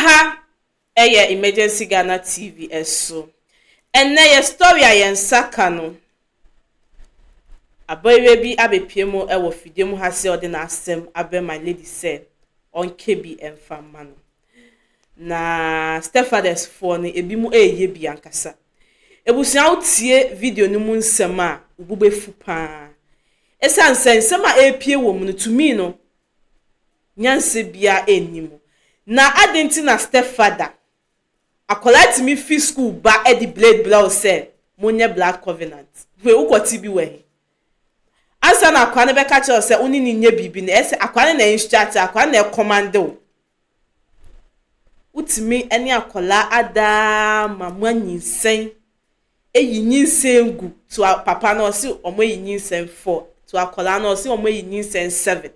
Aha yɛ Emergency Ghana TV so. Ɛnnɛ yɛ story a yɛn nsa ka no, abaayewa bi abɛpue mu wɔ fidie mu ha sɛ ɔde n'asɛm abrɛ my lady sɛ ɔnkɛ bi mfa mma no. Na stepfathers foɔ no, ebinom reyɛ bi ankasa. Abusua wotie video no mu nsɛm a, wo bo bɛfu pa ara. Ɛsiane sɛ nsɛm a ɛrepue wɔ mu no, to me no, nyansa biara nni mu. Na adɛn nti na stepfather, akwadaa tumi fi school ba de blade brɛ wo sɛ monyɛ blood covenant? Wei wokɔte bi wɔ he? Ansa na akwadaa no bɛka kyerɛ wo sɛ wo ne no nyɛ biribi no, ɛyɛ sɛ akwadaa no na instruct, akwadaa no na ɛcommande wo. Wotumi ne akwadaa ada ma moanyinsɛn eyi nyinsɛn gu to papa no ɔse ɔmo ayi nyinsɛn 4 to akwadaa no ɔse ɔmo ayi nyinsɛn 7.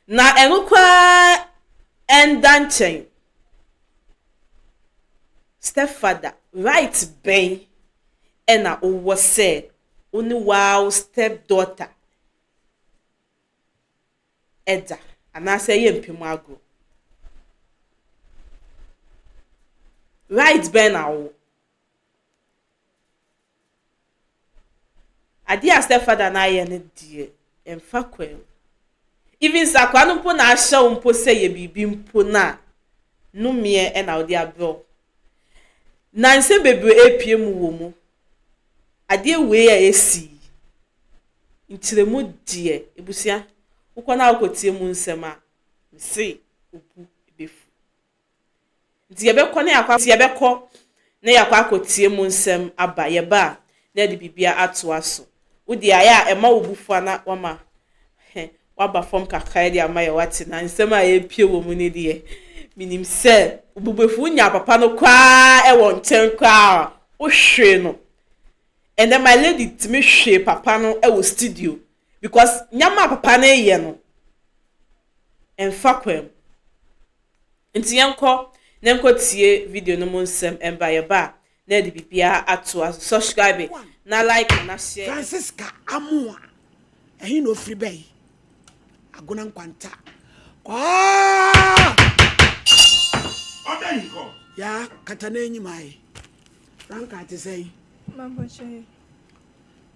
Na ɛno koraa ɛnda nkyɛn. Stepfather, right bɛn ɛna wowɔ sɛ wo ne wo stepdaughter ɛda anaasɛ ɛyɛ mpem agorɔ? Right bɛn na wowɔ? Adeɛ a stepfather no ayɛ no deɛ, ɛmfa kwan mu. Even sɛ akwadaa no mpo na ahyɛ wo mpo sɛ yɛ biribi mpo no a, nnomeɛ ɛna wode abrɛ wo. Na nsɛm bebree epue mu wɔ mu. Adeɛ wei a esi yi, nkyerɛmu deɛ, ebusua, wokɔ na wokɔtie mu nsɛm a, mese wo bo bɛfu. Nti yɛbɛkɔ na yɛakɔ nti yɛbɛkɔ na yɛakɔ akɔtie mu nsɛm aba. Yɛba a, na yɛde biribiara atoa so. Wo deɛ ayɛ a ɛma wo bo fu a na wama waba fam kakra de ama yɛ wate na nsɛm a ɛrepue wɔ mu no deɛ, menim sɛ wo bo bɛfu. Wonya papa no koraa wɔ nkyɛn koraa a, wohwee no. Ɛnɛ my lady tumi hwee papa no wɔ studio because nneɛma a papa no reyɛ no, ɛmfa kwan mu. Nti yɛnkɔ na yɛnkɔtie video no mu nsɛm ɛmba. Yɛba a, na yɛde biribiara atoa so. Subscribe na like na share. Francisca Amoah, ɛhe na ofiri bɛyi? Agona Nkwanta. Kwaa! Ɔda yi kɔ. Ya kata n'enyim ayɛ. Franka te sɛn? Mabɔhyɛ.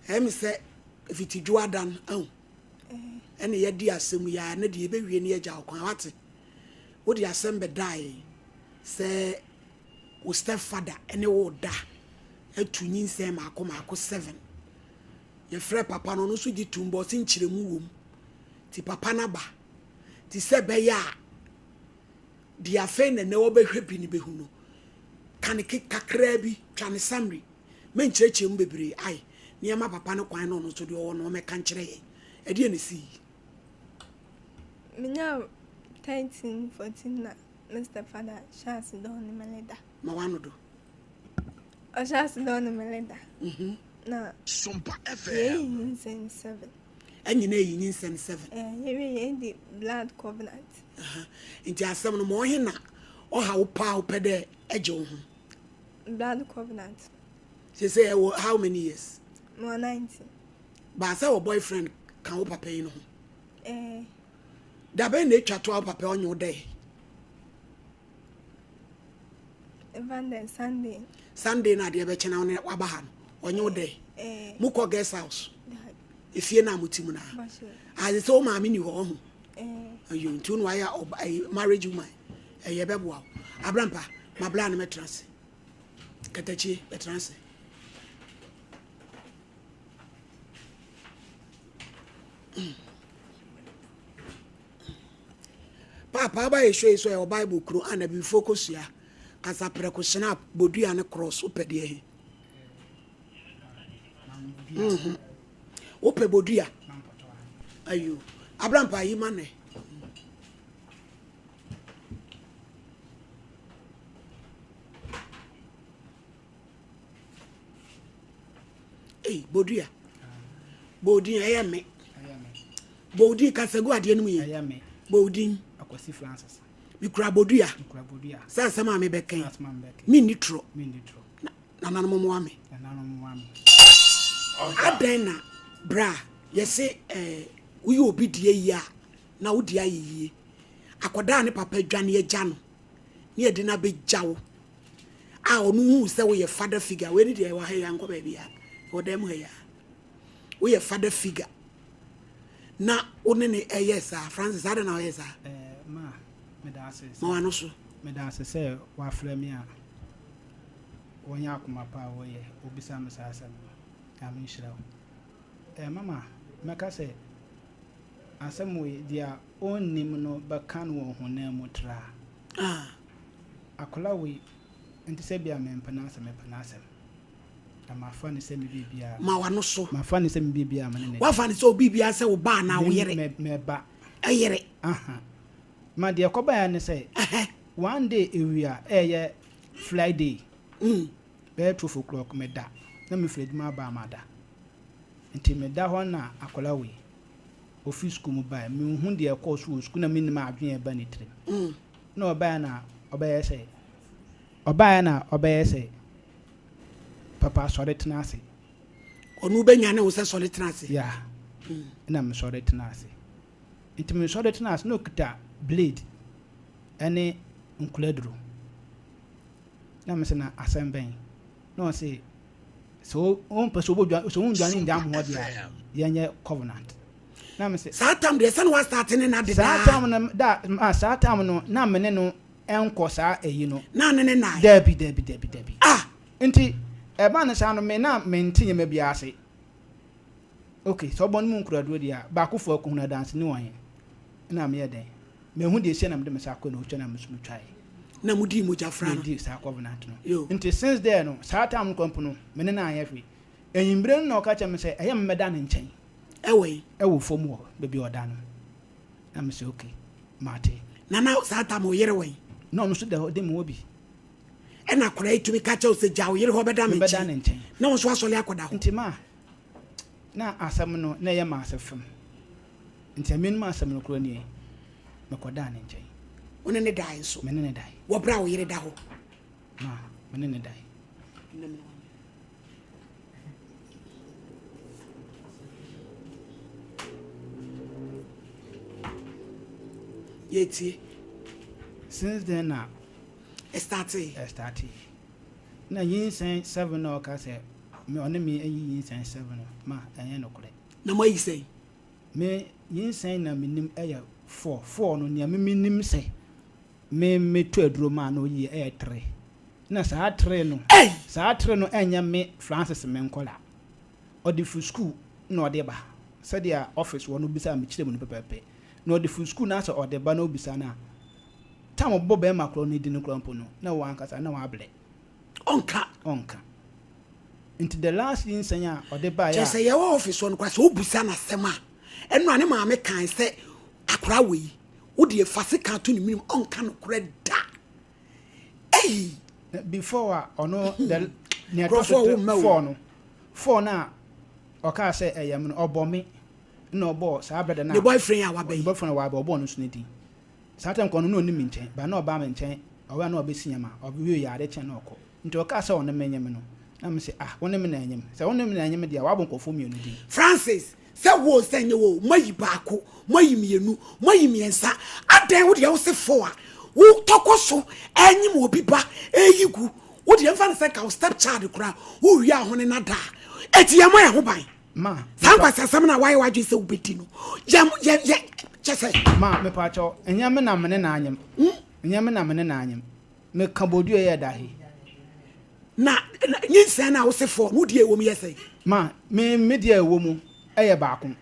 Ɛyɛ me sɛ fitidwo adan ahu. Ɛne yɛdi asɛm yi a ne deɛ yɛbɛwie ne yɛgya wo kwan wate. Wode asɛm bɛdae sɛ wo stepfather ne wo da atu nyinsɛn maako maako 7. Yɛfrɛ papa no, ɔno nso gye tom bɔ ɔse nkyerɛmu wom. Nti papa no aba. Nti sɛ ɛbɛyɛ a deɛ afei na ɛnɛ wɔbɛhwɛ bi no bɛhu no, ka ne kakraa bi, twa ne summary. Menkyerɛkyerɛ mu bebree ai nneɛma papa no kwan na ɔno nso deɛ ɔwɔ no ɔmɛka nkyerɛ yɛn. Ɛdeɛ na ɛsii yi? Menya 13, 14 na me stepfather hyɛ ase dɛ ɔne me leda. Ma wano do. Ɔhyɛ ase dɛ ɔne me leda. Na Sompa yɛyi FM. nyinsɛn 7. Ɛnyina ɛyi nyinsɛn 7. Yɛwie yɛdi blood covenant. Nti asɛm no ma ɔhe na ɔha wo paa wopɛ dɛ ɛgye wo ho? Blood covenant. Sɛ sɛ ɛwɔ how many years? Mewɔ 19. Baasa wɔ boyfriend ka wo papa yi no ho. Eh, Dabɛn na etwa to a wo papa ɔnye wo dɛ? Evander Sunday. Sunday na adeɛ bɛkyɛ na wo ne waba ha no ɔnye wo dɛ. Eh, Mokɔ guest house. Dad. Efie na mote mu na. Bɔhyɛ. Ade sɛ wo maame ni hɔ ɔho. Eh, Ayo nti wo na wayɛ ɔba ɛyɛ marriage woman. Ɛyɛ bɛboa wo. Abrampa ma bla no mɛtena ase. Katakyie bɛtena ase. Paapa aba yɛ show yi so ɛwɔ Bible kuro a na bifo kosua kasa prɛko snap bodua ne cross wopɛ deɛ he. Wopɛ bodua ayo abrampa yi ma ne. Ei bodua bodin ɛyɛ me bodin kasa gu adeɛ no mu yɛ Ɛyɛ me. bodin Akwasi Francis. mikura bodua Mekura bodua. sɛ asɛm a mebɛka yi Asɛm a mebɛka. menni torɔ Menni torɔ. Nananom mmoa me. Nananom mmoa me. Adɛn na bra yɛse eh, woyɛ obi deɛ yie a na wo deɛ ayɛ yie? Akwadaa a ne papa adwane agya no ne yɛde no abɛgya wo a ɔno hu sɛ woyɛ father figure. Wei ne deɛ ɛwɔ ha yi ankɔ baabi a ɛwɔ dan mu ha yi a woyɛ father figure na wo ne ne ɛyɛ saa. Francis, adɛn na ɔyɛ saa? Eh, ma, meda ase Ma w'ano so. Meda ase sɛ wafrɛ me a wɔnyɛ akoma pa a wɔyɛ wobisa me saa asɛm no. Nyame nhyira wo. Eh, mama, mɛka sɛ asɛm wei deɛ ɔnnim no bɛka no wɔ honam mu traa. Ah. Akwadaa wei, nti sɛ bia mempɛ n'asɛm, mepɛ n'asɛm. Na mafa no sɛ me biribiara. Ma w'ano so. Mafa no sɛ me biribiara me ne ne. Wafa no sɛ wo biribiara sɛ wo ba anaa wo yere. Me me ba. Ɛyere. Aha. Ma deɛ ɛkɔbaeɛ ne sɛ, one day awia ɛyɛ Friday. Mm. Bɛyɛ 12 o'clock meda na mefiri adwuma aba a mada. Nti meda hɔ na akwadaa wei ɔfiri sukuu mu baeɛ. Menhu deɛ ɛkɔɔ so wɔ sukuu na mennim adwene a ɛba ne tirim. Mm. Na ɔbaeɛ na ɔbɛyɛ sɛ ɔbaeɛ na ɔbɛyɛ sɛ papa sɔre tena ase. Ɔno bɛnyane wo sɛ sɔre tena ase. Yeah. Ɛna mesɔre tena ase. Nti mesɔre tena ase na ɔkita blade ɛne nkuladuro. Na mese na asɛm bɛn? Na ɔse sɛ wompɛ sɛ wobɛdwa sɛ wondwane ngya me hɔ deɛ a yɛnyɛ covenant. Na mese saa tam deɛ sɛ na wastate ne na saa dedaa. tam no da ah, saa tam no na me ne no ɛnkɔ saa ɛyi no. Na ne ne nae. Dabi dabi dabi dabi. Ah. Nti ɛba no saa no me na mente nneɛma bi ase. Okay, sɛ ɔbɔ no mu nkuraduro deɛ a baako fo akɔhunu adanse ne wɔn na meyɛ dɛn? Mehu deɛ ɛsia na mede me nsa akɔ na ɔtwa na me nso metwaeɛ. Na mudii mogya fra no. Yɛdii saa covenant no. Yo. Nti since there no, saa time no kora mpo no, me ne no anyɛ hwee. Anwummere no na ɔka kyerɛ me sɛ ɛyɛ me mɛda ne nkyɛn. Ɛwɔ yi. Ɛwɔ fam hɔ, baabi a ɔda no. Na me sɛ okay, mate. Na na saa time wo yere wɔ yi. Na ɔno nso da hɔ, de me wɔ bi. Ɛna akwadaa yi tumi ka kyerɛ wo sɛ gya wo yere hɔ bɛda me Mebɛda nkyɛn. ne nkyɛn. Na wo nso asɔre akɔda hɔ. Nti ma, na asɛm no na ɛyɛ ma ase fam. Nti ɛmenom asɛm no koraa nie, mekɔdaa ne nkyɛn. Wo ne ne dae nso. Me ne ne dae. Wɔ berɛ a wo yere da hɔ. Ma, me ne ne dae. Yɛtie. Since then na. Ɛstartee. Ɛstartee. Na nyinsɛn 7 na ɔka sɛ me ɔne me ayi nyinsɛn 7 no ma ɛnyɛ nokorɛ. Na mo ayi sɛn? Me nyinsɛn na menim ɛyɛ 4. 4 no nea me menim sɛ me meto aduro maa na ɔyi ɛyɛ 3. Na saa 3 no. Ei! Saa 3 no ɛnyɛ me Francis me nkɔla. Ɔde firi school na ɔde ba. Sɛdeɛ office wɔ no bisa me kyerɛ mu no pɛpɛɛpɛ. Na ɔde firi school na sɛ ɔde ba na obisa no a tam ɔbɔ bɛrima korɔ no di no korɔ mpo no na wɔn ankasa na wɔabrɛ. Ɔnka. Ɔnka. Nti the last nyinsɛn a ɔde baeɛ Kyerɛ a. sɛ yɛwɔ office hɔ no koraa sɛ wobisa no asɛm a ɛno a ne maame kan sɛ akwaraa wɔ yi wo deɛ fa sika to ne menim ɔnka nokorɛ da. Ei! Before a ɔno the nea ɛtɔ so Nkurɔfoɔ wo mma o. 4 no 4 no a ɔkaa sɛ ɛyɛ me no ɔbɔ me na ɔbɔɔ saa brother no Ne a boyfriend a waba ne yi. boyfriend a waba ɔbɔɔ no nso ne din. Saa time kɔ no na ɔnni me nkyɛn but na ɔbaa me nkyɛn ɔwɛ a na ɔbɛsi nyɛma ɔwie yɛ ade kyɛn na ɔkɔ. Nti ɔkaa sɛ ɔne me nyɛ me no na me sɛ ah wo ne me na ɛnyɛ me sɛ wo ne me na ɛnyɛ me deɛ a wabɔ nkurɔfoɔ mmienu din. Francis, sɛ wo sɛ nyɛ wo moayi baako moayi mmienu moayi mmiɛnsa adɛn wo deɛ wo se fo a wotɔkɔ so ɛnyim obi ba ɛyi gu wo deɛ mfa no sɛ nka wo step child koraa wowie a ho ne nada a ɛti yɛ mɔ yɛ ho ban Ma, saa nkwasiasɛm no a woayɛ w'adwene sɛ wobɛdi no yɛ yɛ yɛ kyɛ sɛ Ma, mepaakyɛw, ɛnyɛ me na me ne na anyem. Ɛnyɛ me na me ne na anyem. Meka bodua yɛ da he. Na na nyinsɛn no a wose fɔ no wo deɛ ɛwɔ mu yɛ sɛn? Ma, me me deɛ ɛwɔ mu ɛyɛ baako.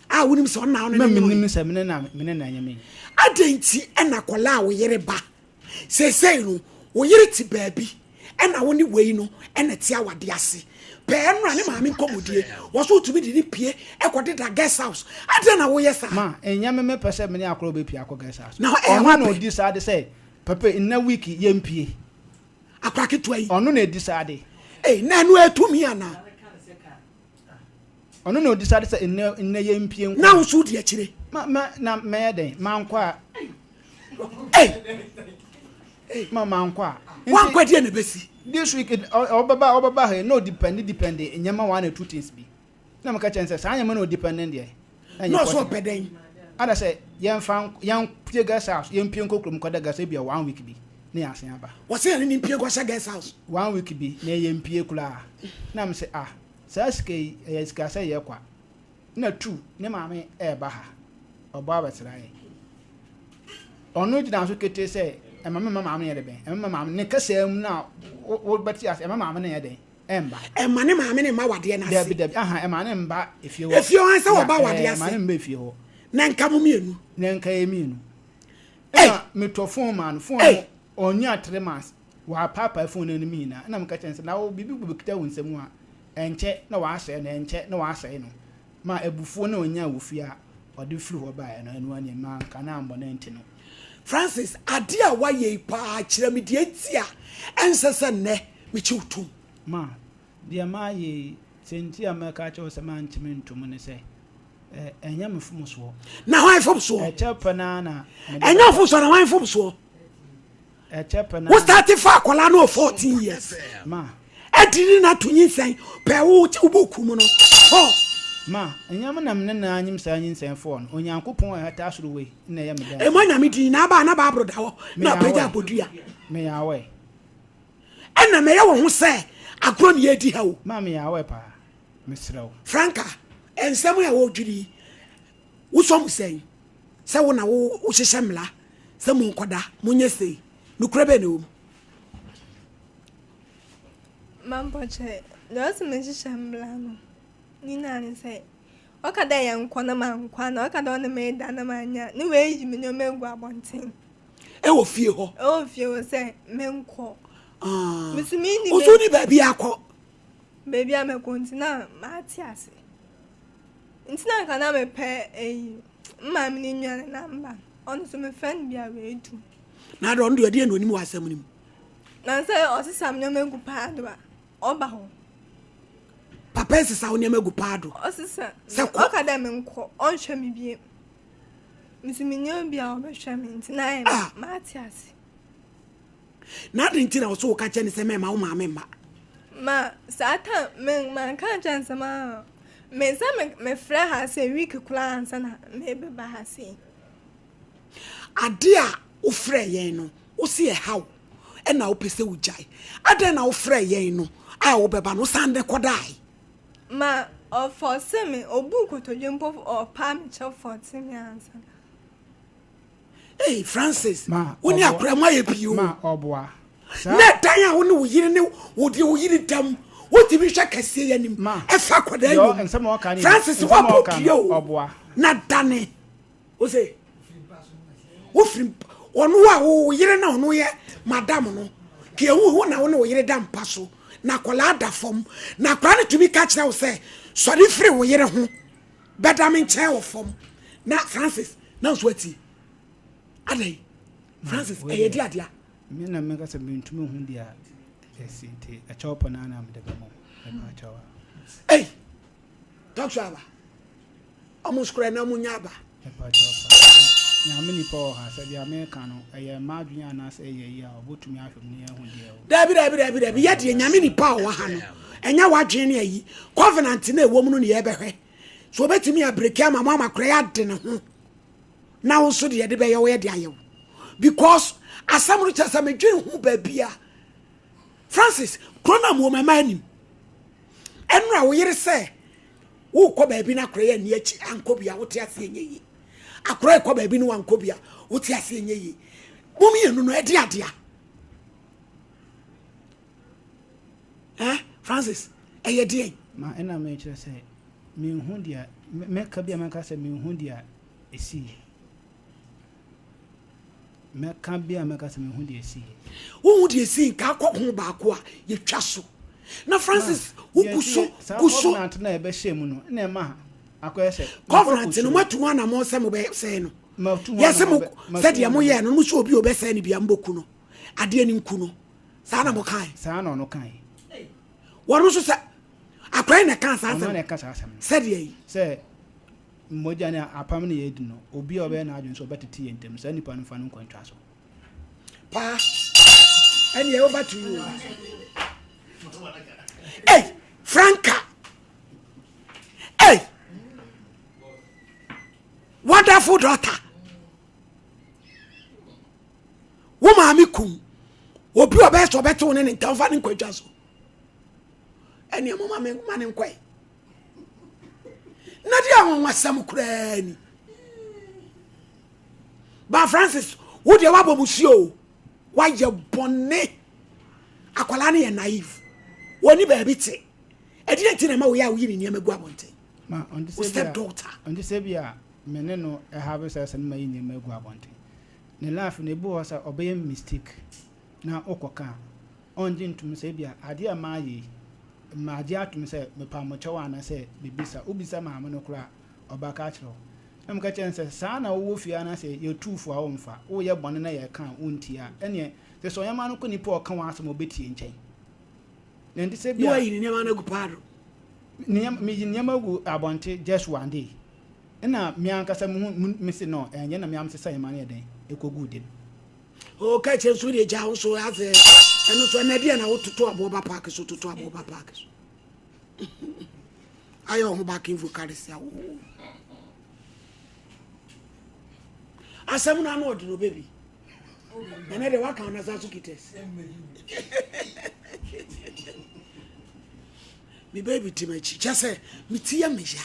A wonim sɛ ɔno na wo ne Ma no menim nyem? sɛ me ne na me ne na nyem yi. Adɛn nti ɛna akwadaa a wo yere ba seesei no wo yere te baabi ɛna wo ne wei no ɛna te awade ase pɛɛ ɛno a ne maame nkɔmmɔdie wɔ so wotumi de ne pie ɛkɔ deda guest house adɛn na woyɛ saa? Ma, ɛnyɛ me mepɛ sɛ me ne akwadaa bɛpie akɔ guest house. Na ɛyɛ Ɔno na w'apɛ. ɔdi saa de sɛ papa nna week yɛmpie. Akwadaa ketewa yi. Ɔno na ɛdi saa de. Ei, na ɛno ɛtumi anaa? Ɔno na ɔdi saa de sɛ nnɛ nnɛ yɛmpie nkɔ. Na wo nso wodi akyire. Ma ma na mɛyɛ dɛn mankɔ a. Ei. Ma mankɔ a. Wankɔ deɛ na ɛbɛsi. This week ɔbɛba ɔbɛba ha yi na ɔdepende depende nneɛma one or two things bi. Na meka kyerɛ no sɛ saa nneɛma na ɔdepende deɛ. Na ɔso ɔpɛ dɛn? Ana sɛ yɛmfa yɛmpue guest house, yɛmpue nkɔ kurom nkɔda guest house ebia one week bi na yɛasen aba. Wɔse yɛne no mpue nkɔhyɛ guest house. One week bi na yɛmpue koraa. Na mese ah, saa sika yi ɛyɛ sika sɛ yɛ kwa. Na tu ne maame ɛɛba ha, ɔbɔ abɛsra yɛn. Ɔno gyina so ketee sɛ ɛma me mma maame no yɛ dɛ bɛn, ɛma me maame ne kasaa mu na wobɛte ase, ɛma maame no yɛ dɛn. Ɛmba. Ɛmma ne maame no mma awadeɛ no ase. Dabi, dabi, aha, ɛma no mba efie hɔ. Efie hɔ ansa wɔba awadeɛ ase. Ɛma no mba efie hɔ. Na nka mo mmienu. Na nka yɛ mmienu. Ɛna metɔ phone maa no, phone no ɔnyaa 3 months, wɔapaapae phone no anim nyinaa. Ɛna meka kyerɛ no sɛ, na wo biribi bɛkita wo nsam a, ɛnkyɛ na wɔasɛe no, ɛnkyɛ na wɔasɛe no. Ma abufuo na ɔnyaa wɔ fie a ɔde firi hɔ baeɛ no, ɛno ara nie, manka no ammɔ no ante no. Francis, adeɛ a woayɛ yi paa, kyerɛ me deɛ nti a ɛnsɛ sɛ nnɛ mekye wo tom. Ma, deɛ mayɛ yi, sɛ nti a mɛka akyerɛ wo sɛ mankye me ntom ne sɛ, ɛnyɛ me mfomsoɔ. Na hwan mfomsoɔ? Ɛkyɛ pɛ no ara na mede Ɛnyɛ wo mfomsoɔ, na hwan mfomsoɔ? Ɛkyɛ pɛ no Wo ara na. starte fa akwadaa no wɔ 14 years. Ma. Ɛde ne na to nyinsɛn pɛ wo wo book mu no hɔ. Ma, ɛnyɛ me na me ne no anyem saa nyinsɛn fɔɔ no, Onyankopɔn a ɛhata soro wei na ɛyɛ me danseɛ. Ɛmɔ Nyame din, na aba a na Bible da hɔ na Meyɛ apagya aware. abɔdua. Meyɛ aware. Ɛna mɛyɛ wo ho sɛ agorɔ ne yɛredi ha o. Ma meyɛ aware paa, mesrɛ wo. Franka, nsɛm a wɔredwiri yi, wosɔ mu sɛn? Sɛ wo na wohyehyɛ mmara sɛ monkɔda, monyɛ sei, nokorɛ bɛn na ɛwɔ mu? Mampɔkyɛ, deɛ ɔse menhyehyɛ mmara no nyinaa ne sɛ, ɔka dɛ yɛnkɔ na mankɔ anaa ɔka dɛ ɔne me da na manyɛ a, ne wayi me nneɛma agu abɔnten. Ɛwɔ fie hɔ? Ɛwɔ fie hɔ sɛ menkɔ. Ah. Me so menni Wo so wonni baabi akɔ? Baabi a mɛkɔ nti na mate ase. Nti na nka na mepɛ eyi, me maame ne nua no namba. Ɔno nso mefrɛ no bi a oedu. Na adɛ ɔno deɛ ɔdeɛ na onim wɔ asɛm no mu? Na sɛ ɔsesa me nneɛma gu paado a, ɔba hɔ. Papa nsesa wo nneɛma gu paado? Ɔsesa. Sɛ kɔ. Ɔka dɛ menkɔ, ɔnhwɛ me bio. Me nso menni obi a ɔbɛhwɛ me nti na ayɛ Ah. mate ase. Na adɛn nti na wo so woka kyerɛ no sɛ mɛmma wo maame mma? Ma saa time me manka ankyerɛ no sɛ ma me sɛ me mefrɛ ha sɛ week koraa ansa na mebɛba ha sei. Ade a wofrɛɛ yɛn no, wose ɛha wo ɛna wopɛ sɛ wogyae. Adɛn na wofrɛɛ yɛn no a wobɛba no wosan de kɔdae? Ma ɔfɔse me, obuu kotodwe mpo ɔpaa me kyɛw fɔse me ansa. Hey Francis, Ma wo ne ɔboa. akora mu ayɛ pii o. Ma ɔboa. Saa. Na ɛdan a wo ne wo yere ne wo deɛ wo yere da mu, wotumi hwɛ kɛseɛ yi anim Ma. ɛfa akwadaa yi Deɛ wɔ ɔ- mu. nsɛm a ɔka ne Francis, nsɛm a woabɔ ɔka dua no o. ɔboa. Na dane. Wo se wofiri ɔno a wo yere na ɔno yɛ madam no kì ehu wo na wo ne wo yere da mpa so na akwadaa da fam na akwadaa no tumi ka kyerɛ wo sɛ sɔre firi wo yere ho bɛda me nkyɛn wɔ fam na Francis na nso atie adɛn Francis ɛyɛ di adea. Me na meka sɛ mentumi hu deɛ ɛsi nti ɛkyɛw pɔ no na mede bɛmɔ mepa kyɛw a. Ei talk to aba. Ɔmo skorɛ na ɔmo nya aba. Mepa kyɛw pa sɛ Nyame nipa wɔ ha sɛ deɛ meka no ɛyɛ m'adwene anaasɛ ɛyɛ yie a ɔbɛtumi ahwɛ mu na yɛahu deɛ ɛwɔ. Dabi dabi dabi dabi yɛ deɛ Nyame nipa a ɔwɔ ha no ɛnyɛ w'adwene ne ayi covenant no a ɛwɔ mu no ne yɛbɛhwɛ so ɔbɛtumi abreki ama mo ama korɛ ade ne ho na wo nso deɛ yɛde bɛyɛ wo yɛde ayɛ wo because asɛm no kyerɛ sɛ medwene ho baabi a Francis kuro no a mewɔ mɛma anim ɛnora wo yere sɛ Wokɔ baabi na akora yi anni akyi ankɔ bi a, wote aseɛ nyɛ yie. Akora yi kɔ baabi na wankɔ bi a, wote aseɛ nyɛ yie. Mo mmienu no, ɛde adea. Eh, Francis, ɛyɛ deɛn? Ma ɛna mekyerɛ sɛ menhu deɛ mɛka bi a mɛka sɛ menhu deɛ ɛsiiɛ. Mɛka bi a mɛka sɛ mehu deɛ ɛsiiɛ. Wohu deɛ ɛsii nka akɔ ho baako a yɛtwa so. Na Francis wogu so gu so. Covenant na ɛbɛhyɛ mu no na ɛma akɔyɛ sɛ. Covenant no moatu ho anammɔn sɛ mobɛsɛe no. Yɛse mo sɛdeɛ moyɛɛ no mo sɛ obi a ɔbɛsɛe no bia mobɛku no. Adeɛ no nku no. Saa na mokae. Saa na ɔno kae. Wɔn nso sɛ akɔyɛ na ɛka saa asɛm. Ɔno na ɛka saa asɛm no. Sɛdeɛ yi. Sɛ Mogya ne apam na yɛadi no, obi a ɔbɛyɛ n'adwene sɛ ɔbɛtete yɛn ntam, saa nipa no mfa no nkɔ ntwa so. Paa, ɛneɛ over to you. Hey, Franca. Hey. What? Wonderful daughter. Wo maame kum. Obi ɔbɛyɛ sɛ ɔbɛte wo ne ne ntam fa ne nkwadwa so. Ɛnea mo ma me ma ne nkɔe. Na di anwanwasɛm koraa ni. Ba Francis, wo deɛ woabɔ musuo o. Woayɛ bɔne. Akwadaa no yɛ naive. Wɔni baabi te. Ɛdeɛ nti na ɛma woyɛ a woyi ne nneɛma gu abɔnten. Ma ɔnte Wo sɛ bi step a daughter. ɔnte sɛ bi a me ne no have sex no mayi nneɛma agu abɔnten. Ne life no ebi wɔ hɔ sɛ ɔbɛyɛ mistake na wokɔka a ɔngye ntom sɛ ebia adeɛ a mayɛ yi magye atom sɛ mepa mo kyɛw anaasɛ biribi saa. Wobisa maame no koraa a ɔbɛka akyerɛ wo. Na meka kyerɛ no sɛ saa na wowɔ fie anaasɛ yɛtu fo a womfa, woyɛ bɔne na yɛka a wontie a ɛneɛ sɛ sɛ ɔyɛma no kɔ nipa a ɔka w'asɛm a ɔbɛtie nkyɛn. Na nti sɛ Ne bia wayi ne nneɛma no agu paado. Nneɛma meyi nneɛma gu abɔnte just one day. Ɛna me ankasa me hu me se no ɛnyɛ na me amsesa nneɛma no yɛ dɛn ɛkɔguu dem. O ka kyerɛ nso deɛ gya wo so asɛ ɛno so ɛnɛ deɛ na wototo aboɔ ba park so toto aboɔ ba park so ayɛ ɔho backing vocalist a wo asɛm no ano ɔde no bɛbi ɛnɛ deɛ waka ɔnasa so kites me baby te m'akyi kyɛ sɛ me ti yɛ me ya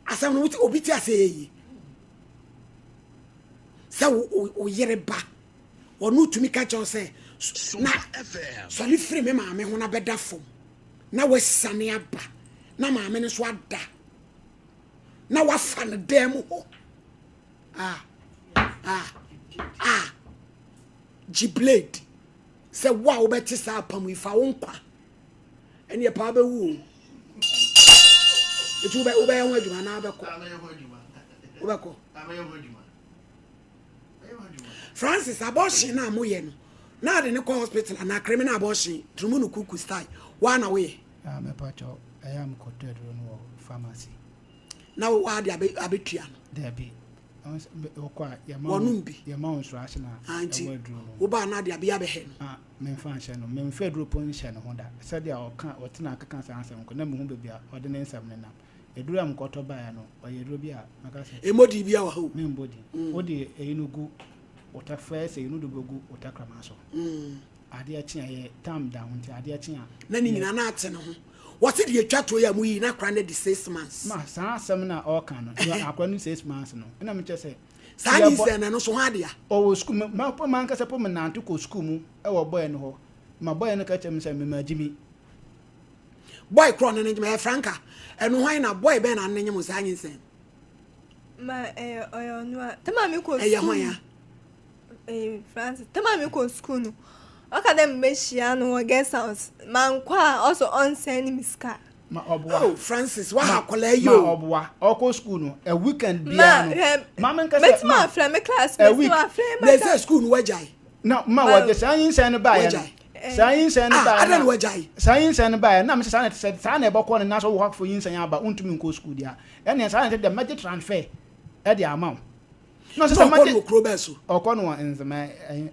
asɛm no wote obi te ase yɛ yie sɛ wo yere ba ɔno tumi ka kyerɛ sɛ na sɔre firi me maame ho na bɛda fam na wasane aba na maame no so ada na wafa no dan mu hɔ ah ah ah gye blade sɛ wo a wobɛte saa apam yi fa wo nkwa ɛneɛ paa bɛwu o nti wobɛyɛ ho adwuma anaa wobɛkɔ wobɛkɔ Francis abortion no a moyɛ no na ade ne kɔ hospital anaa criminal abortion turumu no kuku style waa na woyɛ Ah, mɛpa kyɛw ɛyɛ a mekɔtɔ aduro no wɔ pharmacy. Na wo ade abɛtua no? Dabi. Wokɔ a yɛma Wɔnom bi. yɛma wo instruction a Ah, nti ɛwɔ aduro no. wobaa na ade abɛyɛ abɛhɛ no? Ah, memfa nhyɛ no. Memfa aduro po nhyɛ ne ho da. Sɛdeɛ ɔka ɔtena akeka saa nsɛm ko na mehu baabi a ɔde ne nsɛm no nam. Aduro a mekɔtɔ baeɛ no, ɔyɛ aduro bi a mɛka sɛ. Ɛmmɔ din biara wɔ ha o. Membɔ din. Wode ɛyi no gu wo ta first ɛyi no wode bɛgu wo takrama so. Adeɛ kye a ɛyɛ tam da ho nti adeɛ kye a. Na ne nyinaa na ate ne ho. Wɔse deɛ ɛtwa toɔ yi a moyii na akora no adi 6 months. Ma saa asɛm no a ɔreka no, na akora no 6 months no, ɛna mekyerɛ sɛ. Saa nyinsɛn no ɛno nso ho adea. Ɔwɔ sukuu mu, ma po mankasa po menante kɔ sukuu mu ɛwɔ bɔyɛ no hɔ, ma bɔyɛ no ka kyerɛ me sɛ mema gyimi. Bɔy korɔ no ne nyem ɛyɛ Franka, ɛno hwan na bɔy bɛn na ne nyem saa nyinsɛn no? Ma ɛyɛ ɔyɛ ɔno a, tɛma me kɔ sukuu. Ɛyɛ hwan a? Eh, Francis, tɛma me kɔ sukuu no, ɔka dɛ mebɛhyia no wɔ guest house, mankɔ a ɔsɛ ɔnsɛn me sika. Ma ɔboa. Oh, Francis, waha akwadaa yi o. Ma ɔboa. Ɔkɔ sukuu no, a weekend biara no. Ma, hwɛ, Ma me nkasa, mɛtumi ma, afrɛ me class, a mɛtumi week. afrɛ Na madam. ɛsɛ sukuu no wagyae. Na ma wɔde saa nyinsɛn no baeɛ no. Wagyae. Saa nyinsɛn no Ah, baeɛ adɛn na no. wagyae? Saa nyinsɛn no baeɛ no, na mesɛ saa na ɛte sɛ saa na ɛbɛkɔ no na sɛ wowɔ hɔ akɔfo nyinsɛn aba, wontumi nkɔ sukuu deɛ a, ɛnneɛ saa na ɛte deɛ mɛgye transfer de ama wo. Na ɔsɛ Na sɛ ɔkɔ mɛgye no wɔ kuro bɛn so? ɔkɔ no wɔ Nzema ɛhe.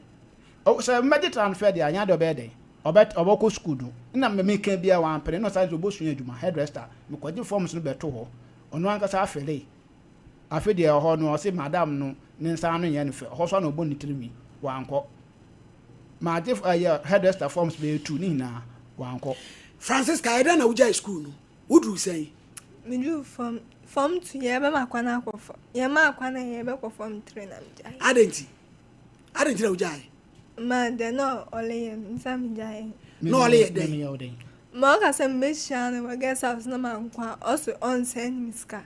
Ɔ sɛ mɛgye transfer deɛ anyɛ adeɛ ɔbɛyɛ dɛn? Ɔbɛ ɔbɛkɔ sukuu no. Nna me meka biara wampene na ɔsan sɛ ɔbɛsua adwuma, hairdresser. Mekɔgye forms no bɛto hɔ. Ɔno ankasa afele. Afe deɛ ɔhɔ no ɔse madam no ne nsa ano nyɛ no fɛ. Ɔhɔ so a na ɔbɔ ne tirinwi. Wankɔ. Magye ɛyɛ hairdresser forms bɛyɛ tu ne nyinaa wankɔ. Francisca, ɛdɛn na wogyae sukuu no? Woduru sɛn? Meduru form form two yɛbɛma kwan akɔ fam yɛmaa kwan a yɛbɛkɔ form three na megyae. Adɛn nti? Adɛn nti na wogyae? Ma dɛn na ɔleyɛ no nti na megyae. Na ɔleyɛ dɛn? Memeyɛ wo dɛn? Ma ɔka sɛ mebɛhyia no wɔ guest house na mankɔ a ɔse ɔnsɛn me sika.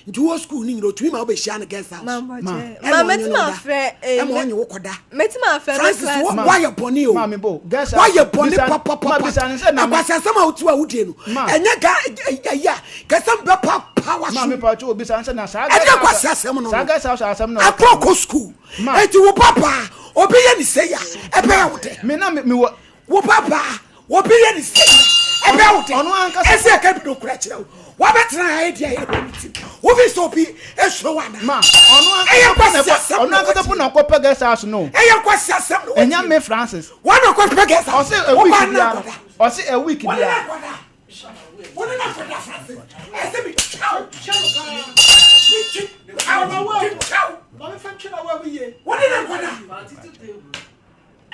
Nti wɔ sukuu no nyina otumi ma wobɛhyia no guest house. Ma Ma. mpɔkyɛ. Ɛna Ma ɔnye mɛtumi no da. afrɛ eh, Ɛma ɔnye wo kɔda. mɛtumi afrɛ me Francis class. wo Ma. woayɛ bɔne o. Maame bo, guest house. Woayɛ bɔne Bisa ma papapapa. bisa ne sɛ na me Akwasi asɛm a wotu a wodie no. Ma. Ɛnyɛ ga ɛyɛ a kɛsɛ mbɛpa power Maame so. pacho obisa ne sɛ na saa Ɛdeɛ guest house kwasi asɛm no saa no. guest house asɛm na ɔka Akɔ no. kɔ sukuu. Ma. Eti wo papa obi yɛ ne sɛ ya ɛbɛyɛ wo dɛ. Me na me mewɔ Wo papa obi yɛ ne sɛ ya ɛbɛyɛ wo dɛ. Ɔno ankasa Ɛsɛ ɛka bi no kura kyerɛ wo. Wabɛtena ha edi ayɛ wɔ ne ti. Wofi sɛ obi esuro wo anaa? Ma ɔno Ɛyɛ ankasa po na kwasi ɛkɔ asɛm ɔno na ankasa po wɔtie. na ɔkɔpɛ guest house no. Ɛyɛ kwasi asɛm na Ɛnyɛ wɔtie. me Francis. Wɔn na ɔkɔpɛ guest house. Ɔse a Wo week ba no biara no akɔda. ɔse a week Wɔne no biara. akɔda. Wɔne no akɔda Francis. Ɛsɛ mi twa wo. Wode ne nkɔda.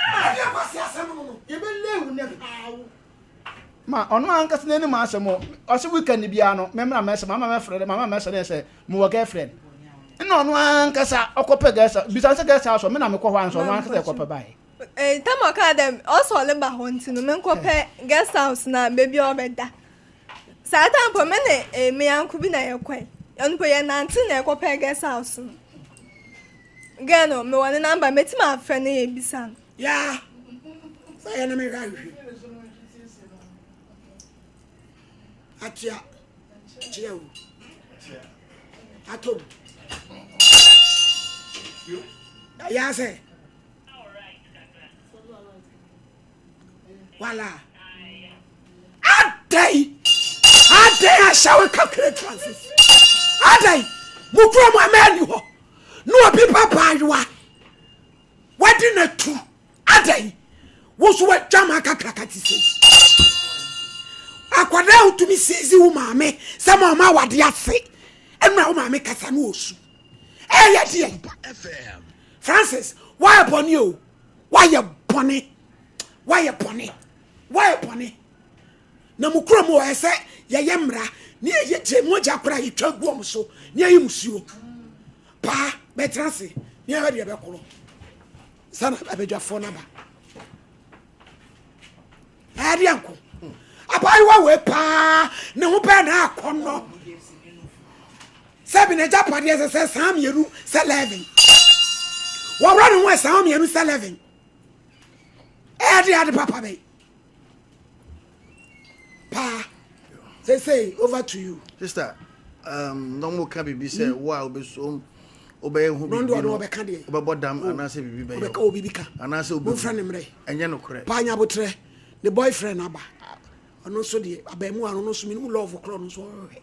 Ɛdeɛ kwasi asɛm no no. Yɛbɛlɛ wo nɛ paa wo. Ma ɔno ankasa n'anim asɛm o. Ɔse weekend biara no memmra mɛsɛ mama mɛfrɛ dɛ mama mɛsɛ dɛ sɛ mewɔ girlfriend. Nna ɔno ankasa ɔkɔpɛ guest house. Bisa no sɛ guest house hɔ me na mekɔ hɔ ansa ɔno ankasa ɛkɔpɛ baeɛ. Tam a ɔkaa dɛ ɔsɛ ɔreba hɔ ntsi no menkɔpɛ guest house na beebi a ɔbɛda. Saa tam mpo me ne me nyɛnko bi na yɛkɔe. Ɔno mpo yɛnantee na yɛkɔpɛɛ guest house no. Girl no mewɔ ne number metumi afrɛ no ebisa no. Yaa sɛ yɛ na mehwɛ ahwehwɛ atua kyerɛ o atom yaa sɛ wala adɛn adɛn ahyɛ wo kakra Francis adɛn mo kura mu ama ani hɔ na obi ba baayewa Wadi no atu. Adɛn? Wo nso w'adwaman kakraka te sei. Akwadaa a wotumi sizi wo maame sɛ ma ɔma awade ase ɛnura wo maame kasa no osu. Ɛyɛ deɛ. Francis, woayɛ bɔne o. Woayɛ bɔne. Woayɛ bɔne. Woayɛ bɔne. Na mo kurom hɔ ɛsɛ yɛyɛ mmara ne yɛyɛ gye mogya koraa yɛtwa gu wɔn so ne yɛyi musuo paa bɛtena ase ne yɛhwɛ deɛ ɛbɛkorɔ sana abadwafoɔ no aba ɛdeɛ nko abaayewa wei paa ne ho bɛɛ na akɔnnɔ sɛ bi n'agyapadeɛ sɛ sɛ saa mmienu sɛ 11 wɔworɔ ne ho ɛsaa mmienu sɛ 11 ɛyɛ ade papa bɛyi paa sesei over to you. Sister, um, na wɔn ka biribi sɛ wo a wobɛsom wobɛyɛ ho biribi no wobɛbɔ dam oh. anaasɛ biribi bɛyɛ wobɛka wɔ biribi ka anaasɛ wobɛfrɛ ne mmerɛ ɛnyɛ nokorɛ paa nya abotrɛ ne boyfriend aba ɔno nso deɛ abaamuwa no nso menim love korɔ no nso ɔhwehwɛ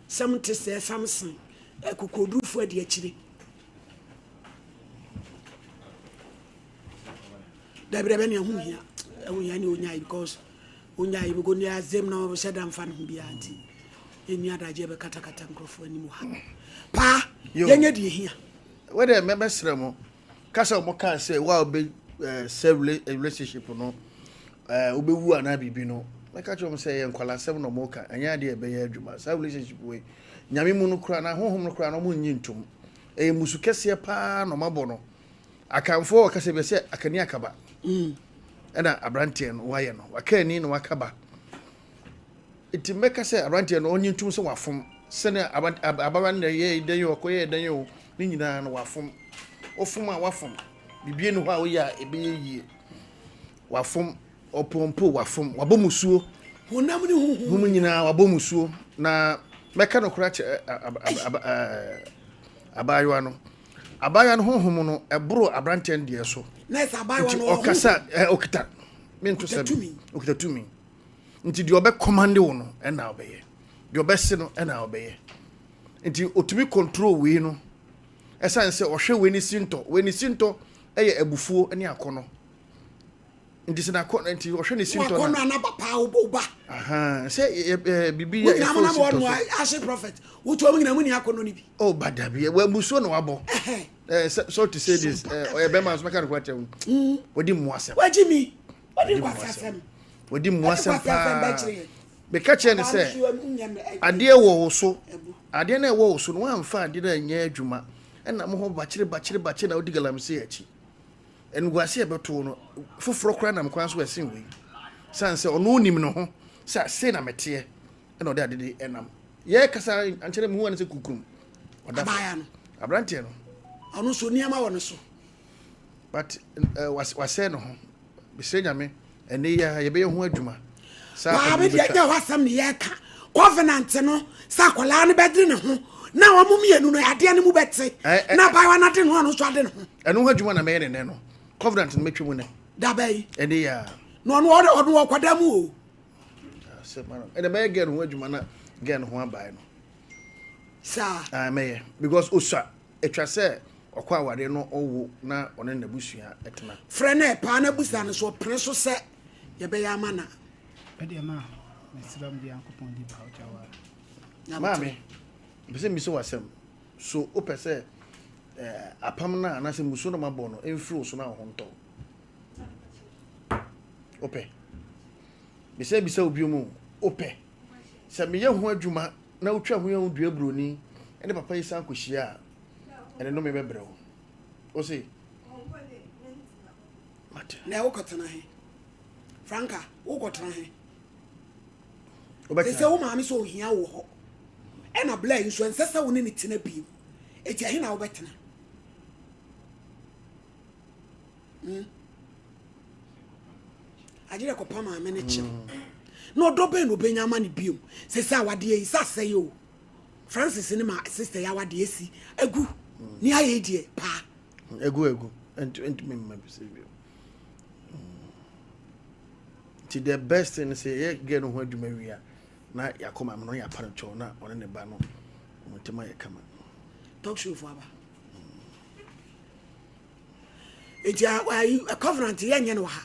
sɛm te sɛ Samson akokoɔdurufoɔ adi akyire Dabi dabi ɛne ɛho hia ɛho hia ne onyae because onyae because ne azem na ɔhyɛ da mfa ne ho biara nti ɛnni adagye ɛbɛkatakata nkurɔfoɔ anim ha paa yɛnyɛ deɛ hia. Wɛdɛ mɛbɛsrɛ mo kasa wɔn kaa sɛ wo a wobɛ sɛ relationship no wobɛwu anaa biribi no mɛka kyerɛ wɔn sɛ ɛyɛ nkwalasɛm na wɔn ka ɛnyɛ adeɛ ɛbɛyɛ adwuma saa relationship wei nyame mu no koraa na honhom no koraa na wɔn nyi ntom ɛyɛ musu kɛseɛ paa na wɔn abɔ no Akanfoɔ wɔ kasa bi sɛ akani akaba. Ɛna aberanteɛ no wayɛ no. Waka ani na waka ba. Nti mɛka sɛ aberanteɛ no ɔnye ntum sɛ wafom. Sɛnea abawa no na ɛyɛ dɛn o, ɔkɔyɛɛ dɛn o, ne nyinaa no wafom. Wofom a wafom. Biribi nni hɔ a woyɛ a ɛbɛyɛ yie. Wafom, ɔpɔmpo wafom, wabɔ musuo. Honam ne honhom. Honam nyinaa wabɔ musuo. Na mɛka nokorɛ akyerɛ abaayewa no. Abaayewa no honhom no ɛboro aberanteɛ no deɛ so. Na ɛsɛ abaayewa Nti no ɔwɔ ɔkasa honhom. ɛ ɔkita mento Ɔkita sɛ tumi. ɔkita tumi. Nti deɛ ɔbɛkɔmande wo no ɛna ɔbɛyɛ. Deɛ ɔbɛse no ɛna ɔbɛyɛ. Nti ɔtumi control wei no ɛsiane sɛ ɔhwɛ wei ne sintɔ. Wei ne sintɔ ɛyɛ abufuo ne akɔnɔ. Nti sɛ n'akɔ nti ɔhwɛ ne sintɔ na. Wakɔnɔ anaba paa wo ba. Sɛ ɛ biribi yɛ ɛfɔ sintɔ so. Ahye prophet wotu ɔmo nyinaa mo ni akɔnɔ ni bi. Oh ba dabi wɔ musuo na wabɔ. Ɛ sɛ sorry to say this ɛ ɔyɛ bɛrima nso mɛka no kora kyɛw. Wɔdi mu asɛm. Wagye mi wɔdi nkwasi asɛm. Wɔdi mu asɛm paa. Meka kyerɛ ne sɛ adeɛ wɔ wo so adeɛ no ɛwɔ wo so no woamfa adeɛ no anyɛ adwuma ɛna mo hɔ bakyere bakyere bakyere na wodi galamsey akyi. Animguase a ɛbɛto wo no, foforɔ koraa nam kwan so a ɛsen wei. Sane sɛ ɔno nim ne ho sɛ sei na meteɛ, ɛna ɔde ade de ɛnam. Yɛkasa ankyɛ na mehu ane sɛ kukurum. Ɔda Abaayewa no. Aberanteɛ no. Ɔno nso nneɛma wɔ ne so. But uh, wasɛe ne ho. Mesrɛ Nyame, ɛnɛ yi ara yɛbɛyɛ ho adwuma. Saa Paa apam me no deɛ bɛtwa. nyɛ hɔ asɛm ne yɛreka. Covenant no sɛ akwadaa no bɛdene ne ho na wɔn mmienu no adeɛ no mu bɛte Ɛ- ɛ- na abaayewa no ade ne ho ɔno nso ade ne ho. Ɛno ho adwuma na mɛyɛ ne nɛ no. Covenant no mɛtwa mu nɛ. Daba yi. Ɛnɛ yi ara. Na ɔno ɔno ɔno ɔkɔda mu o. Asɛm ano. Ɛnɛ mɛyɛ girl no ho adwuma na girl no ho abae no. Saa. Ah, mɛyɛ because osua Etwa sɛ ɔkɔ awareɛ na ɔwo na ɔne n'abusua tena. Frɛ no ɛ paa na busa no sɛ ɔpene so sɛ yɛbɛyɛ ama no a. Ɛdeɛ ma mesrɛ mo deɛ Nyankopɔn di pa ɔgya wa. Maame, Mepɛ sɛ mibisa wo asɛm. So wopɛ sɛ eh, apam no a anaasɛ mmusuo no mabɔ no mfiri wo so na wo ho ntɔ wo? Wopɛ? Mesɛ bisa wo bio mu, wopɛ? Sɛ meyɛ ho adwuma na wotwa ho yɛ ho dua buroni ne papa yi san kɔhyia a, ɛne no mebɛbrɛ wo. Wo se? Mate. Na wokɔtena he? Franka, wokɔtena he? Sɛ wo maame sɛ ohia wo hɔ ɛna bla yi nso ɛnsɛ sɛ wo ne ne tena bio. Eti ɛhe na wobɛtena? Hmm? Agye dɛ kɔpa maame ne kyɛw. Na ɔdɔ bɛn na obenya ama ne bio? Sɛ sɛ awadeɛ yi sɛ asɛe o. Francis ne ma sister yi awadeɛ asi agu. Ne ayɛ yi deɛ paa. Agu agu. Ɛntumi mma bi sɛ bio. Nti the best thing sɛ yɛyɛ girl no ho adwuma wie a na yɛakɔ maame no na yɛapa no kyɛw na ɔne ne ba no wɔn ntam ayɛ kama. Talk show fo aba. Nti ayi covenant yɛnyɛ no wɔ ha.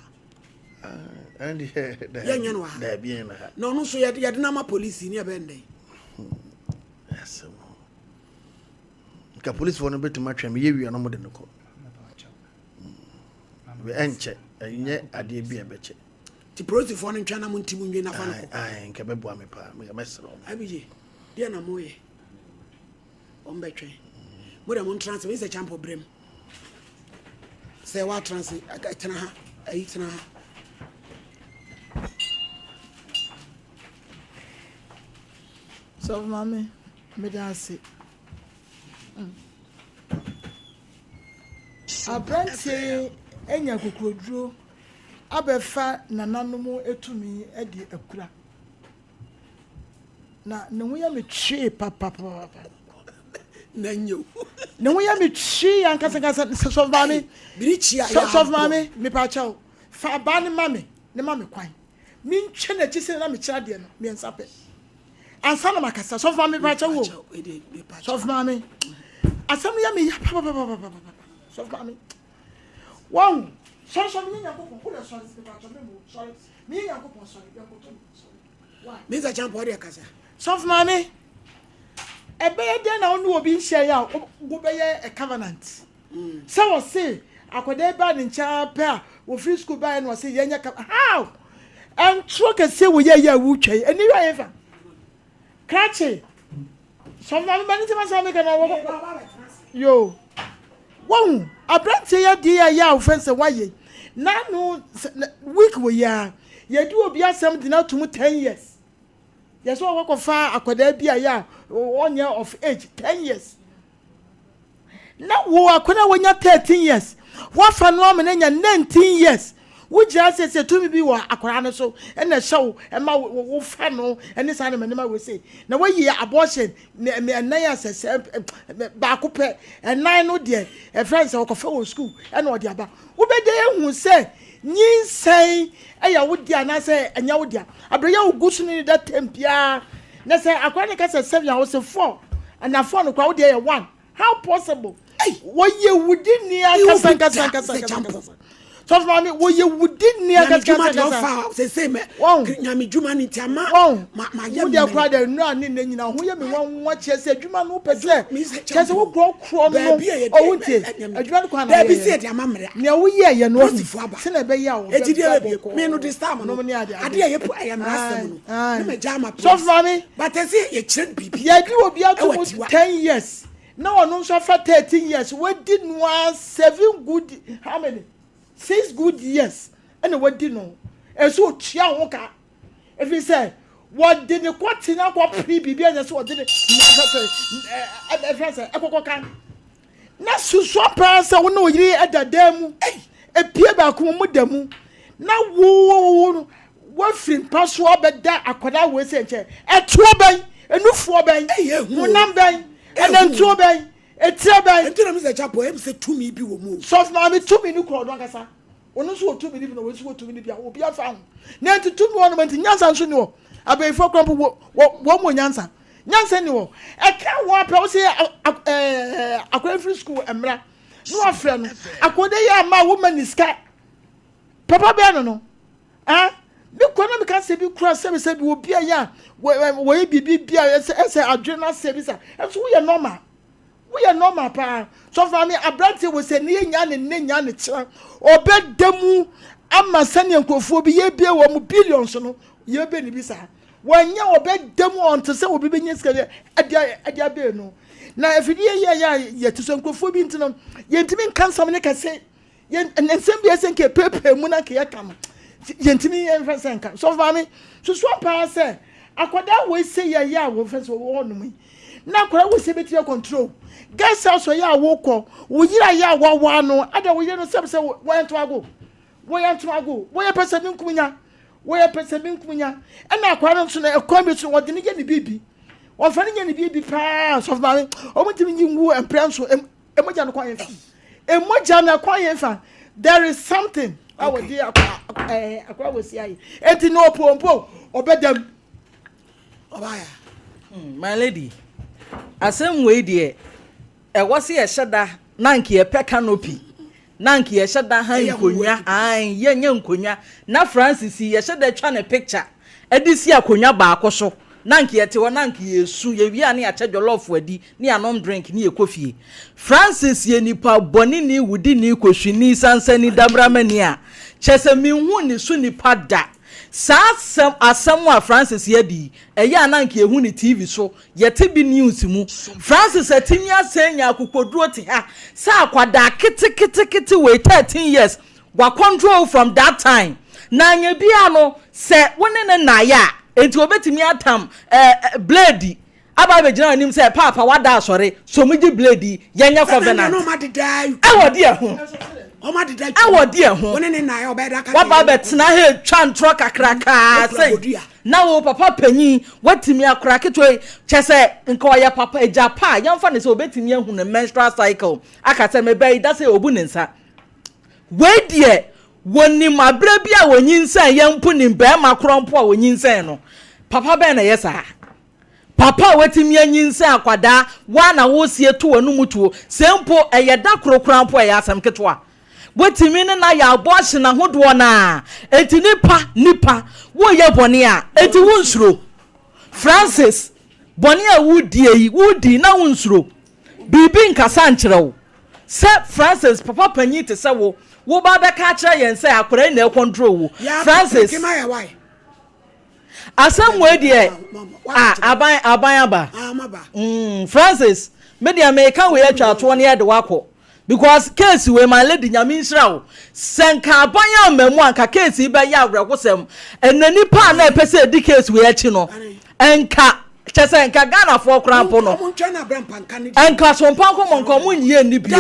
Yɛnyɛ no wɔ ha. Daabi yɛnyɛ no ha. Na ɔno nso yɛde yɛde no ama polisi ne ɛbɛn dɛn. Asɛm. Nka polisifoɔ no bɛtumi atwɛn me yɛ wie a na wɔde no kɔ. Ɛnkyɛ, ɛnyɛ adeɛ bi a ɛbɛkyɛ. Nti polisifoɔ no ntwɛn na mo nti mo nwie nafa no kɔ. Ae, nka ɛbɛboa me paa, meka mɛsrɛ wɔn. Abigye, deɛ na moyɛ? Wɔn bɛtwɛn. Mo deɛ mo ntena ase, mesɛ kyampɔ brɛ mu. Sɛ woatena ase, tena ha, ayi tena ha. Sɔfo maame, meda ase. Mm. Aberanteɛ yi anya akokoɔduro abɛfa nananom tumi de akura. Na ne ho yɛ me twee papapapa. Na nyɛ o. Ne ho yɛ me twee ankasankasa. Sɔfo maame, sɔfo maame, mepa kyɛw, fa abaa no ma me, ne ma me kwan. Mentwa n'akyi sɛ na mekyerɛ adeɛ no mmiɛnsa pɛ. Ansa na makasa, sɔfo maame mepa kyɛw o. Sɔfo maame, asɛm no yɛ me ya papapapapapa. Sɔfo maame, wɔn sɔre sɔre meyɛ Nyankopɔn, wodɛ sɔre mepa kyɛw memu sɔre, meyɛ Nyankopɔn sɔre, yɛnkoto me sɔre. Why? Mr. Champo, ɔde kasa. Sɔfo maame, ɛbɛyɛ dɛn na wo ne obi nhyia yɛ a wobɛyɛ a covenant? Sɛ wɔse akwadaa yi baa ne nkyɛn ara pɛ a wɔfiri sukuu baeɛ na wɔse yɛnyɛ ka how? Ɛntoro kɛseɛ wɔ yɛ yɛ a wotwa yi ani hwɛ yɛfa krakye sɔmma meba ne ntɛm asɛm meka na wɔkɔ yo wɔhu aberanteɛ yɛ adeɛ yɛ yɛ a wofɛn sɛ woayɛ n'ano week wɔ yi a yɛde obi asɛm de no ato mu 10 years yɛsɛ wɔkɔkɔfa akwadaa bi a yɛ a ɔnyɛ of age 10 years Na wo akwadaa a wanya 13 years, woafa no ama no anya 19 years, wogyina ase sɛ tumi bi wɔ akwadaa no so ɛna ɛhyɛ wo ɛma wofa no ɛne saa nneɛma nneɛma wei sei na woayi abortion ɛnan a sɛ sɛ baako pɛ ɛnan no deɛ ɛfrɛ no sɛ ɔkɔfa wɔ sukuu ɛna ɔde aba wobɛde ehu sɛ nyinsɛn ɛyɛ wo deɛ anaasɛ ɛnyɛ wo deɛ abere yɛ wo gu so ne da tɛm biara Na sɛ akora no ka sɛ seven a wose four ana four no koraa wo deɛ yɛ one how possible wɔyɛ wudi ni ankasa ankasa ankasa ankasa sɔfo maame wɔyɛ wudi ni ankasa ankasa ankasa wɔn nyame dwuma ne nti ama wɔn wo deɛ koraa deɛ nnura ne nne nyinaa ho yɛ me nwanwa kyerɛ sɛ adwuma no wopɛ sɛ kyerɛ sɛ wokorɔkorɔ no ɔwo ntie adwuma no kwan na woyɛ nea woyɛ yɛ no sɛ na ɛbɛyɛ a wɔbɛba bɔkɔɔ me no this time no ne ade ade a yɛ ɛyɛ mmara asɛm no ne ma gya ama sɔfo maame but ɛsɛ yɛkyerɛ no biribi yɛde obi ato mu 10 years na ɔno nso afa 13 years wadi no a seven good how many six good years ɛna wadi no ɛsɛ otua ho ka ɛfiri sɛ wɔde ne kɔte no akɔ pere biribi a ɛnyɛ sɛ wɔde ne ɛfɛ sɛ ɛkɔkɔ ka Na susua paa sɛ wo ne wo yere da dan mu, epie baako mu, mo da mu, na wo wo wo no woafiri mpa so abɛda akwadaa wei sɛ nkyɛn. Ɛtoɔ bɛn? Enufoɔ bɛn? Honam bɛn? Ɛnantuo bɛn? Etire bɛn? Nti na mi sɛ chapo ɛmu sɛ tumi bi wɔ mu o. Sɔfo maame tumi no kura ɔno ankasa. Ɔno nso wɔ tumi no bi na wɔn nso wɔ tumi no bi a obi afa ho. Na nti tumi wɔ nom nti nyansa nso ni hɔ. Abayifoɔ kora mpo wɔ wɔ wɔn wɔ nyansa. Nyansa ni hɔ. Ɛka ho ara pɛ, wo sɛ akwadaa mfiri sukuu mmra na wafrɛ no. Akwadaa yi ama wo ma ne sika. Papa bɛn no no. Eh? Me kura na meka sɛ bi kura sɛ sɛ bi obi a yɛ a wɔyɛ biribi bi a ɛsɛ ɛsɛ adwene no asɛ bi sa ɛnso woyɛ normal woyɛ normal paa sɔfo maame aberanteɛ wɔ sɛ ne yɛ nya ne ne nya ne kyerɛ ɔbɛda mu ama sɛnea nkurɔfoɔ bi yɛbie wɔn mu billions no yɛbɛ ne bi saa wɔnyɛ ɔbɛda mu ɔnte sɛ obi bɛnya sika ɛde ɛde abɛɛ no na afidie yɛ yɛ a yɛte so nkurɔfoɔ bi nti no yɛntumi nka nsɛm ne kɛse Yɛn nsɛm bi a ɛsɛ nka yɛpeepee mu na nka yɛka no, yɛntumi yɛmfa sɛ nka. Sɔfo maame, susu paa sɛ akwadaa wei sɛ yɛyɛ a wɔfɛ sɛ wɔwɔ hɔnom yi, na akwadaa wei sɛ bɛtumi akɔntrol guest house ɔyɛ a wokɔ, wo yere ayɛ a wawaa no, ada wo yere no sɛm sɛ wɔyɛ ntomago, wɔyɛ ntomago, wɔyɛ pɛ sɛ menkum nya, wɔyɛ pɛ sɛ menkum nya, ɛna akwadaa no nso no ɛkwan bi so wɔde no yɛ ne biribi, wɔmfa no nyɛ ne biribi paa, sɔfo maame, wɔntumi nyi ngu mprɛ nso. Emogya no kɔ yɛn fa. Emogya no kɔ yɛn fa. There is something a wɔde akɔ ɛɛ akɔ wɔ si ayɛ. Eti na opompo ɔbɛdam. Ɔbaaya. Hmm, my lady, asɛm wei deɛ ɛwɔ sɛ yɛhyɛ da na nka yɛpɛ canopy na nka yɛhyɛ da han nkonnwa ae yɛnyɛ nkonnwa na Francis yi yɛhyɛ da twa ne picture de si akonnwa baako so na nka yɛte hɔ na nka yɛsu yɛwie a ne yɛakyɛ jollof adi ne yɛanom drink ne yɛkɔ fie. Francis yɛ nipa bɔneni, wudini, kohwini, sansani, damramani a kyerɛ sɛ menhuu ne so nipa da. Saa asɛm asɛm a Francis yɛ adi yi, ɛyɛ a na nka yɛhu no TV so, yɛte bi news mu. Francis atumi asan anya akokoduro te ha sɛ akwadaa keteketekete wei 13 years, Wa control wo from that time na anyɛ biaa no sɛ wo ne no nnaeɛ a enti ɔbɛtumi atam eh, blade aba abɛgyina w'anim sɛ paapa wada asɔre so megye blade yi yɛnyɛ covenant ɛwɔ deɛ ho ɛwɔ deɛ ho waba abɛtena ha atwa ntorɔ kakrakaa sɛ na wo papa panyin watumi akora ketewa yi kyɛ sɛ nka ɔyɛ papa agya pa a yɛmfa ne sɛ ɔbɛtumi ahu ne menstrual cycle aka sɛ mebɛyi da sɛ ɔbu ne nsa Wei deɛ wɔnim aberɛ bi a wɔnyinsɛn yɛ mpo nim barima korɔ mpo a wɔnyinsɛn no. Papa bɛn na ɛyɛ saa? Papa a watumi anyinsɛn akwadaa woa na woresie to w'anum tuo sɛ mpo ɛyɛ da koro koraa mpo ɛyɛ asɛm ketewa. Watumi ne no ayɛ abortion ahodoɔ no a enti nipa nipa woreyɛ bɔne a enti wonsuro? Francis bɔne a woredie yi wodi na wonsuro? Biribi nkasa nkyerɛ wo Sɛ Francis papa panyin te sɛ wo, wo ba bɛka akyerɛ yɛn sɛ akwadaa yi na ɛkɔntrol wo. Francis, asɛm wei deɛ, ah, aban, aban aba. Mm, Francis, me deɛ meka wei atwa atoɔ ne yɛde wakɔ. Because case wei, my lady, nyame nhyira wo. Sɛ nka aban amma mu a, nka case yi bɛyɛ awerɛhosɛm. Ɛnna nipa a na ɛpɛ sɛ ɛdi case wei akyi no, nka kyɛ sɛ nka Ghanafoɔ koraa mpo no nka sompa nkɔmmɔ nka ɔmo nyie nni bio.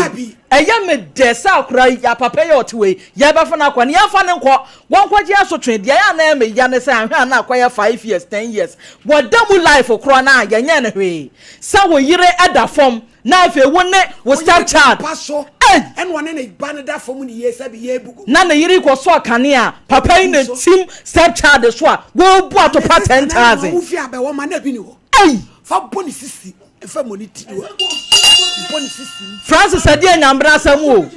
Ɛyɛ me dɛ sɛ akora yi apapa yi a ɔte wei yɛbɛfa no akɔ no yɛmfa no nkɔ wɔnkɔgye asotwe deɛ ɛyɛ a na ɛyɛ me ya ne sɛ ahwɛ a na akɔyɛ 5 years 10 years wɔda mu life korɔ no a yɛnyɛ no hwee sɛ wo yere da fam Na afei wo ne wo step child. Pa so. Ei! Ɛna ɔne ne ba no da fam ne yie sɛbi yɛ ebugu. Na ne yere kɔ sɔɔ kanea papa yi na tim step child so a wɔrebu atopa 10,000. Wo fie abɛwɔ ma na ebi ni hɔ. Ei! Fa bɔ ne sisi fa mɔ ne tiri hɔ. Bɔ ne sisi. Francis ɛdeɛ nyambena asɛm o.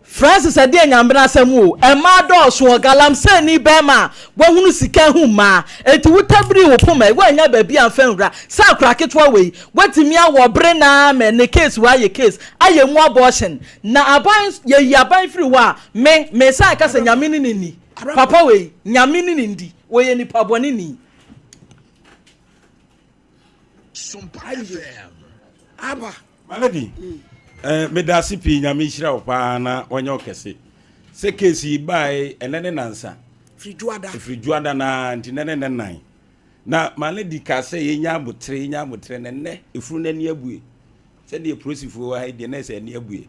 Francis ɛdeɛ nyambena asɛm o. Ɛmaa dɔɔso ɔ galamsey ni bɛɛma a wahunu sika ahu mmaa enti wo tabiri wo poma yi woannya baabi amfa nwura sɛ akora ketewa wei watumi awɔ bere naa mɛ ne case wei ayɛ case ayɛ mu abortion na aban yɛyi aban firi hɔ a me mesan ka sɛ nyame ne ne nni papa wei nyame ne ne ndi ɔyɛ nipa bɔne ni. Aba. My lady, eh, meda ase pii nyame nhyira wo paa na ɔnyɛ wo kɛse. Sɛ case yi bae ɛnɛ ne nansa. Firi dwoada. Firi dwoada na nti nɛ ne nɛ nan. Na my lady ka sɛ yɛnya abotere yɛnya abotere na nnɛ efunu no ani abue. Sɛdeɛ polisifoɔ wɔ ha yi deɛ na ɛsɛ ani abue.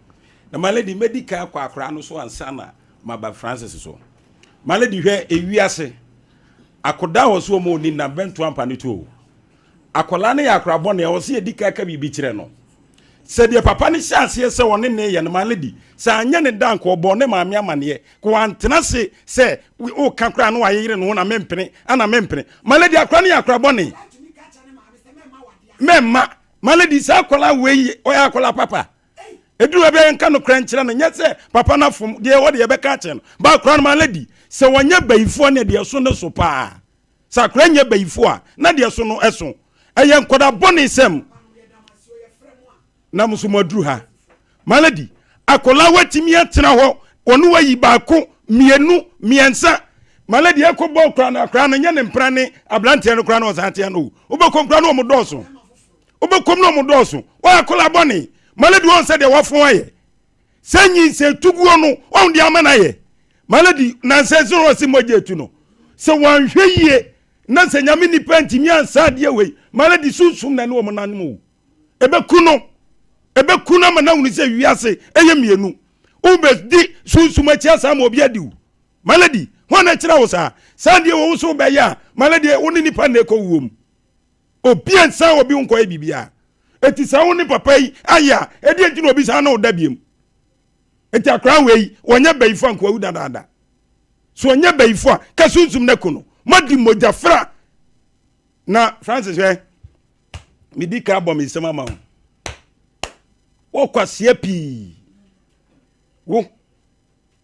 Na my lady mɛdi kan akɔ akwaraa no so ansa na maba Francis so. My lady hwɛ ewiase akoda wɔ so wɔn oni na bɛnto ampa ne to o. Akwadaa no yɛ akwadaa bɔne, ɛwɔ sɛ yɛdi kan ka biribi kyerɛ no. Sɛ deɛ papa no hyɛ aseɛ sɛ ɔne ne yɛ no, my lady, sɛ anyɛ ne da anka ɔbɔɔ ne maame amaneɛ, ka wantena ase sɛ woka koraa na wayeyere ne ho na mempene, ana mempene. My lady, akwadaa no yɛ akwadaa bɔne. Mɛmma. My lady, saa akwadaa wei ɔyɛ akwadaa papa. Ɛduru baabi a yɛnka nokorɛ nkyerɛ no, nyɛ sɛ papa no afom, deɛ ɛwɔ deɛ yɛbɛka akyerɛ no. Ba akora no ma lady, sɛ wɔnyɛ bayifoɔ ne deɛ ɛso no so paa. Sɛ akora nyɛ bayifoɔ a, na deɛ ɛso no ɛso. Ɛyɛ nkwadaa bɔne sɛm. Na mo nso mo aduru ha. My lady, akwadaa watumi atena hɔ, ɔne wayi baako, mmienu, mmiɛnsa. My lady, ɛkɔ bɔ akora no, akora no nyɛ ne mpena ne aberanteɛ no koraa na ɔsan tea no o. Wobɛkɔm koraa na wɔn dɔɔso. Wobɛkɔm na wɔn dɔɔso. Wɔyɛ akwadaa bɔne. My lady, wɔn sɛ deɛ wafɔn ayɛ. Sɛ nyinsɛn tuguo no, wɔn deɛ ama no ayɛ. My lady, nansɛ sɛ wɔsi mogya etu no. Sɛ wɔanhwɛ yie, na sɛ nyame nipa ntumi ansa adeɛ wei, my lady, sunsum na ɛne wɔn nanom o. Ɛbɛku no. Ɛbɛku no ama no ahunu sɛ wiase ɛyɛ mmienu. Wobɛdi sunsum akyi asan ma obi adi wo. My lady, hwan na ɛkyerɛ wo saa? Saa deɛ wɔ wo so wobɛyɛ a, my lady, wo ne nipa na ɛkɔ wuo mu. Obi ansan obi nkɔyɛ biribiara. Eti sɛ wo ne papa yi ayɛ a, ɛdeɛ nti na obi san ne wo da biem? Eti akora wei, wɔnyɛ bayifo a nkoawu dadaada. So wɔnyɛ bayifo a, ka sunsum no aku no. Moadi mogya fra. Na Francis hwɛ, medi ka abɔ me nsam ama wo. Wɔ pii. Wo,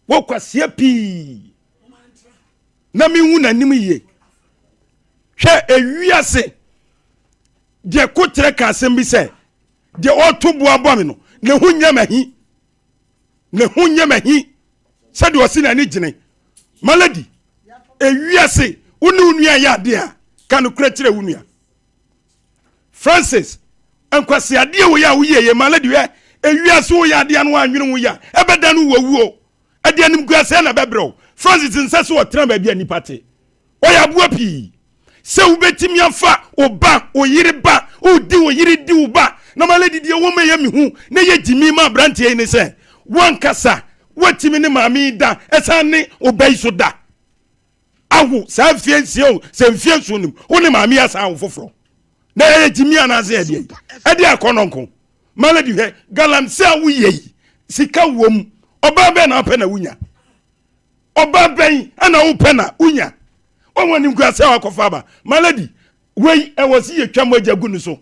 wɔ kwaseɛ pii. Na mehu n'anim yie. Hwɛ ewiase deɛ kokyerɛ ka asɛm bi sɛ deɛ ɔto boa bɔ me no ne ho nyɛ m'ahi ne ho nyɛ m'ahi sɛdeɛ ɔsi n'ani gyene malady ewiase wo ne wo nua yɛ adeɛ a ka no korɛ kyerɛ wo nua francis nkwasi adeɛ wɔ yɛ a woyɛ yɛ malady hwɛ ewiase wo yɛ adeɛ no anwene wo yɛ a ɛbɛda no wɔ wuo ɛde animguaseɛ na ɛbɛbrɛ wo francis nsɛ sɛ ɔtena baabi a nipa te Ɔyɛ aboa pii. Sɛ wobɛtumi afa wo ba, wo yere ba, wodi wo yere di wo ba, na ma lady deɛ wɔn ɛyɛ me hu na ɛyɛ gyimi ma aberanteɛ yi ne sɛ, wankasa watumi ne maame yi da, ɛsan ne wo ba yi so da. Awo saa mfie nsia o, sɛ mfie nson nim, wo ne maame yi asan awo foforɔ. Na ɛyɛ gyimi anaasɛ ɛdeɛ yi? Ɛdeɛ akɔnɔ nko. Ma lady hwɛ, galamsey a woyɛ yi, sika wom, ɔbaa bɛn na wopɛ na wonya? Ɔbaa bɛn na wopɛ na wonya? Wɔn animguase a wakɔfa aba. My lady, wei ɛwɔ se yɛtwa mogya gu ne so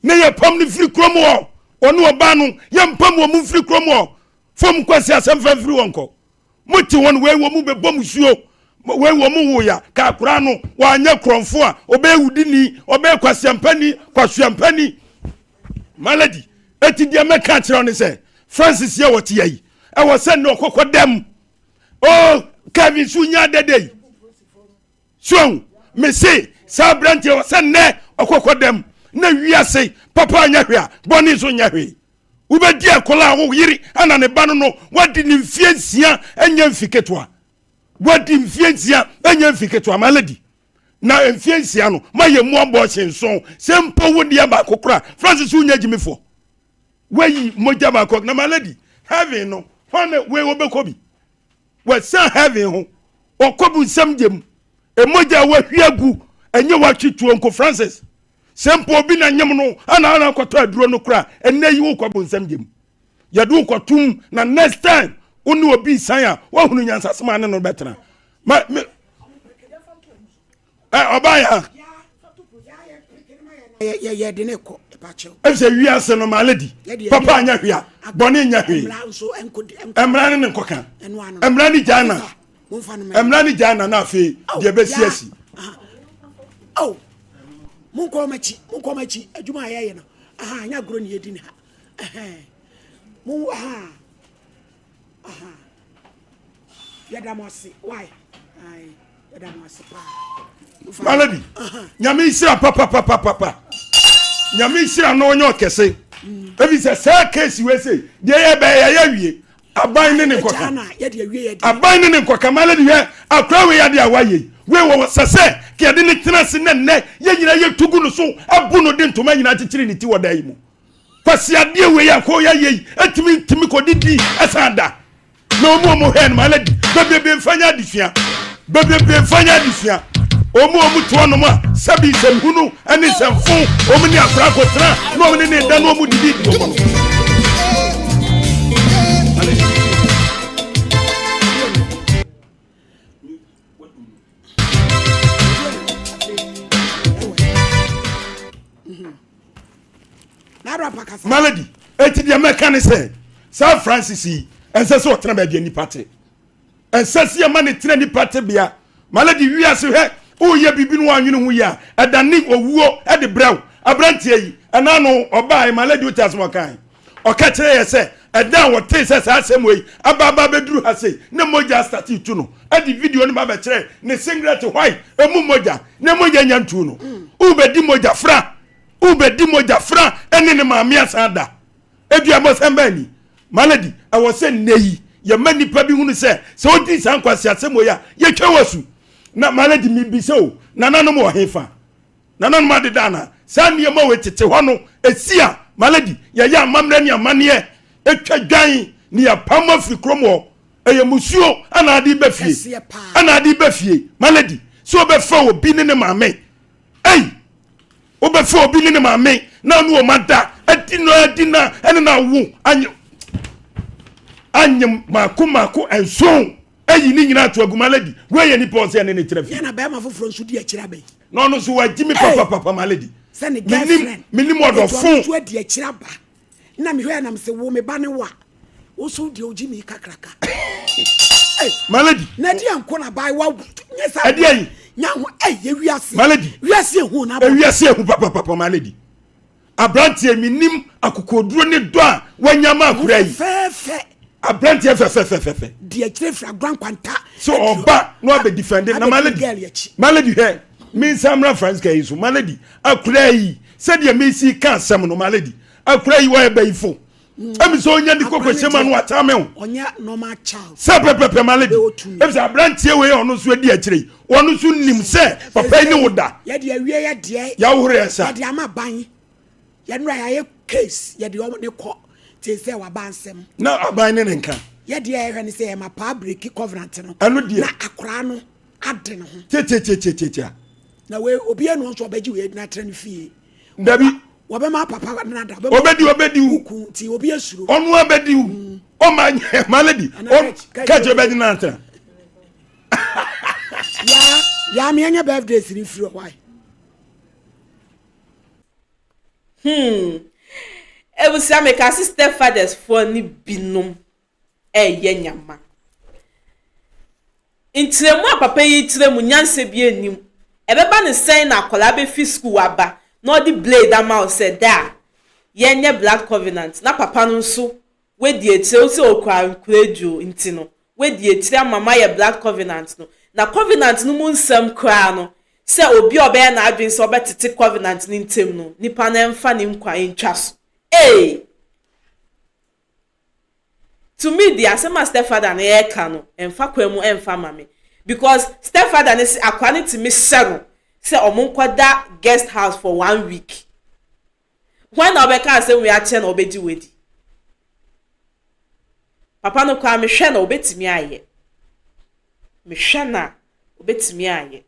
na yɛpam no firi kurom hɔ. Ɔne ɔbaa no yɛmpam wɔn mfiri kurom hɔ. Fam nkwasi asɛm fa mfiri wɔn kɔ. Mote wɔn wei wɔn mu bɛbɔ musuo. Wei wɔn mu woya ka akora no wɔanyɛ korɔmfo a ɔbɛyɛ wudini ɔbɛyɛ kwasiampani kwasuampani. My lady, eti deɛ mɛka akyerɛ wo ne sɛ Francis yɛ wɔte yɛ yi ɛwɔ sɛ ne ɔkɔkɔ dɛm oh Kevin so nya dɛdɛ yi so me se saa aberanteɛ wɔ sɛ nnɛ ɔkɔkɔ dɛm na wiase papa nyɛ hwee a bɔne nso nyɛ hwee wobɛdi akɔla a wo yere ana ne ba no no wadi ne mfie nsia ɛnyɛ mfi ketewa wadi mfie nsia ɛnyɛ mfi ketewa my lady na mfie nsia no ma yɛ mu abɔɔhye nson sɛ mpo wo deɛ baako kora Francis wonya gyimifoɔ wayi mogya baako na my lady heaven no hwan na wei wɔbɛkɔ bi wɔsan heaven ho ɔkɔ bu nsɛm gyem emogya a wahwie agu ɛnyɛ watwe tuo nko Francis sɛ mpo obi na nyem no ana ana akɔtɔ aduro no kora ɛnɛ yi wokɔ bu nsɛm gyem yɛde wokɔtom na next time wo ne obi san a woahunu nyansasɛm a ne no bɛtena ma me ɔbaa ya yɛde ne kɔ ɛfisɛ wiase no maale di papa nyɛ hwee a bɔne nyɛ hwee mmara ne ne nkɔka mmara ne gyaa na mmara ne gyaa na na afei deɛ bɛsi asi monkɔ ɔmakyi monkɔ ɔmakyi adwuma a yɛyɛ no aha nyɛ agorɔ ne yɛdi ne ha mo aha aha yɛda mo ase why yɛda mo ase paa. Malady nyame nhyira papapapapa nyame nhyira na ɔnyɛ ɔkɛse ebi sɛ saa keesi wei sei deɛ yɛ bɛyɛ yɛyɛ awie aban ne ne nkɔka aban ne ne nkɔka malady hwɛ akora wei adeɛ a wayɛ yi wei wɔ sɛ sɛ kɛde ne tena ase nɛ nnɛ yɛn nyinaa yɛtugu no so abu no de ntoma nyinaa kyekyere ne ti wɔ dan yi mu Kwasi adeɛ wei a kɔɔ yɛ yi etumi ntumi kɔ didi ɛsan da na ɔmu ɔmu hwɛ no ma lady bebrebe nfa nyɛ adesua bebrebe nfa nyɛ adesua ɔmu ɔmu toɔ nom a sɛbi nsɛmhunu ɛne nsɛmfo ɔmu ne akora akɔtena na ɔmu ne ne da na ɔmu didi di ɔmu no. Melody. Enti deɛ mɛka ne sɛ, saa Francis yi, ɛnsɛ sɛ ɔtena baabi a nnipa te. Ɛnsɛ sɛ yɛma no tena nnipa tebea. My lady, wiase hwɛ, woyɛ biribi no woanwene ho yie a, ɛdane owuo de brɛ wo. Aberanteɛ yi, ɛna ano ɔbaae, my lady wote asɛm ɔkae? Ɔka kyerɛ yɛ sɛ, ɛda a wɔtee sɛ saa asɛm wei aba aba abɛduru ha sei, na mogya astate retu no. Ɛde video no ba bɛkyerɛ ne singlet white, ɛmu mogya, na mogya nya ntuu no. Wobɛdi mogya fra, wobɛdi mogya fra ɛne ne maame asan ada. Aduabɔsɛm bɛn ni? My lady, ɛwɔ sɛ nnɛ yi yɛma nnipa bi hunu sɛ sɛ wodi saa nkwaseasɛm wei a, yɛtwa wo asu. Na my lady, mebisa o, nananom wɔ hefa? Nananom adeda anaa? Saa nneɛma wei tete hɔ no, ɛsi a, my lady, yɛyɛ amammerɛ ne amanneɛ, ɛtwa dwan ne yɛpam afiri kurom hɔ. Ɛyɛ musuo ana ade ba fie, ana ade ba fie, my lady, sɛ wobɛfa obi ne ne maame. Ei! Wobɛfa obi ne ne maame na ɔne wɔn ada adi no adi na ɛne na awo anyɛ anyɛ mako mako nson ayi ne nyinaa to agu malady wei yɛ nipa ɔsɛ ɛne ne tena fie. Yɛn na bɛrima foforɔ nso di akyire abɛn. Na ɔno nso wagyi mi papapapa malady. Sɛ ne girlfriend. Menim ɔdɔfo. Etu ɔno nso adi akyire aba. Na mehwɛ na mese wo me ba ne wo a wo so deɛ ogye mi kakraka. My lady. Na ɛdeɛ nko na abaayewa nyɛ saa. Ɛdeɛ yi. Nya ho ɛyɛ wiase. My lady. Wiase ehu na abɔ. Wiase ehu papapapa my lady. Aberanteɛ mi nim akokoduro ne dɔ a wanya ma akura yi. Fɛɛfɛ. Aberanteɛ fɛfɛfɛfɛ. Deɛ kyerɛ fira agorɔ nkwanta. So ɔba na wabɛ defend na my lady. My lady hwɛ mi nsa mra Francisca yi so my lady akura yi sɛdeɛ mesi ka asɛm no my lady akura yi wɔyɛ bɛyifo ɛmi sɛ ɔnya ne koko hyɛ ma no wata me ho sɛ pɛpɛpɛ ma lady ɛmi sɛ aberanteɛ wei ɔno nso adi akyire yi ɔno nso nim sɛ papa yi ne wo da yɛde awie yɛ deɛ yɛawohoro yɛ nsa yɛde ama ban yɛnura yɛayɛ case yɛde ɔmo ne kɔ te sɛ waba nsɛm na aban ne ne nka yɛde yɛhwɛ ne sɛ yɛma paa breki covenant no ɛno deɛ na akora no ade ne ho tiatiatiatiatia na wei obi enu nso ɔbɛgye wei na atena ne fie dabi wɔbɛma papa no ada ɔbɛdi ɔbɛdi wo ku nti obi asuro ɔno abɛdi wo mm. ɔma nyɛ malady kɛkyɛ ɔbɛdi no atena ya ya me anya birthday siri firi hɔ Hmm. Ebusua meka se stepfathers foɔ ne binom ɛyɛ nyama. Nkyerɛmu a papa yi rekyerɛ mu, nyansa biara nnim. Ɛbɛba no sɛn na akwadaa bɛfi sukuu aba na ɔde blade ama wo sɛ da a yɛnyɛ blood covenant na papa no nso wadi akyire, wo sɛ ɔkura nkuradwuo nti no wadi akyire ama moayɛ blood covenant no. Na covenant no mu nsɛm koraa no, sɛ obi a ɔbɛyɛ n'adwene sɛ ɔbɛtete covenant no ntam no, nipa no mfa ne nkwa ntwa so. Ee! To me deɛ asɛm a step father no ɛɛka no ɛnfa kwan mu ɛnfa ma me because step father no se akwadaa no tumi hyɛ no sɛ ɔmo nkɔ da guest house for one week hwan na ɔbɛka asɛm wei akyerɛ na ɔbɛgye wadi papa no koraa mehwɛ na ɔbɛtumi ayɛ mehwɛ na ɔbɛtumi ayɛ.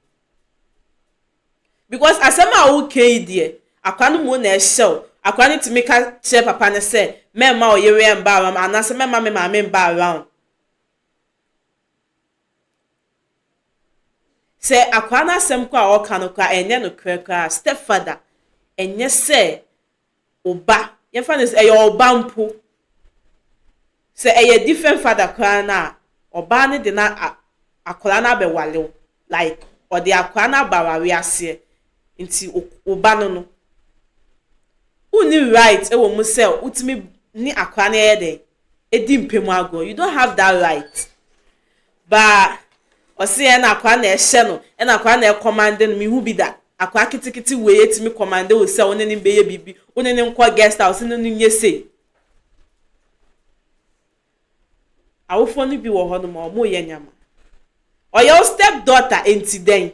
Because asɛm a woka yi deɛ, akwadaa no mu na ɛhyɛ wo. Akwadaa no tumi ka kyerɛ papa no sɛ, mɛmma wo yere mba around anaasɛ mɛmma me maame mba around. Sɛ akwadaa no asɛm koraa a ɔka no koraa ɛnyɛ nokorɛ koraa, step father, ɛnyɛ sɛ wo ba, yɛmfa no sɛ ɛyɛ ɔba mpo, sɛ ɛyɛ different father koraa no a, ɔbaa no de na akwadaa no abɛwale wo, like ɔde akwadaa no aba awareɛ aseɛ, nti wo ba no no, wonni right wɔ mu sɛ wotumi ne akwadaa no yɛ dɛn, ɛdi mpɛ mu agorɔ, you don't have that right. Baa ɔse ɛna akwaa na ɛhyɛ no ɛna akwaa na ɛkɔmande no mehu bi da akwaa ketekete wei etumi kɔmande wo sɛ wo ne no bɛyɛ biribi wo ne no nkɔ guest house ne no nyɛ sei awofoɔ no bi wɔ hɔ nom a wɔn yɛ nyama ɔyɛ wo step daughter enti dɛn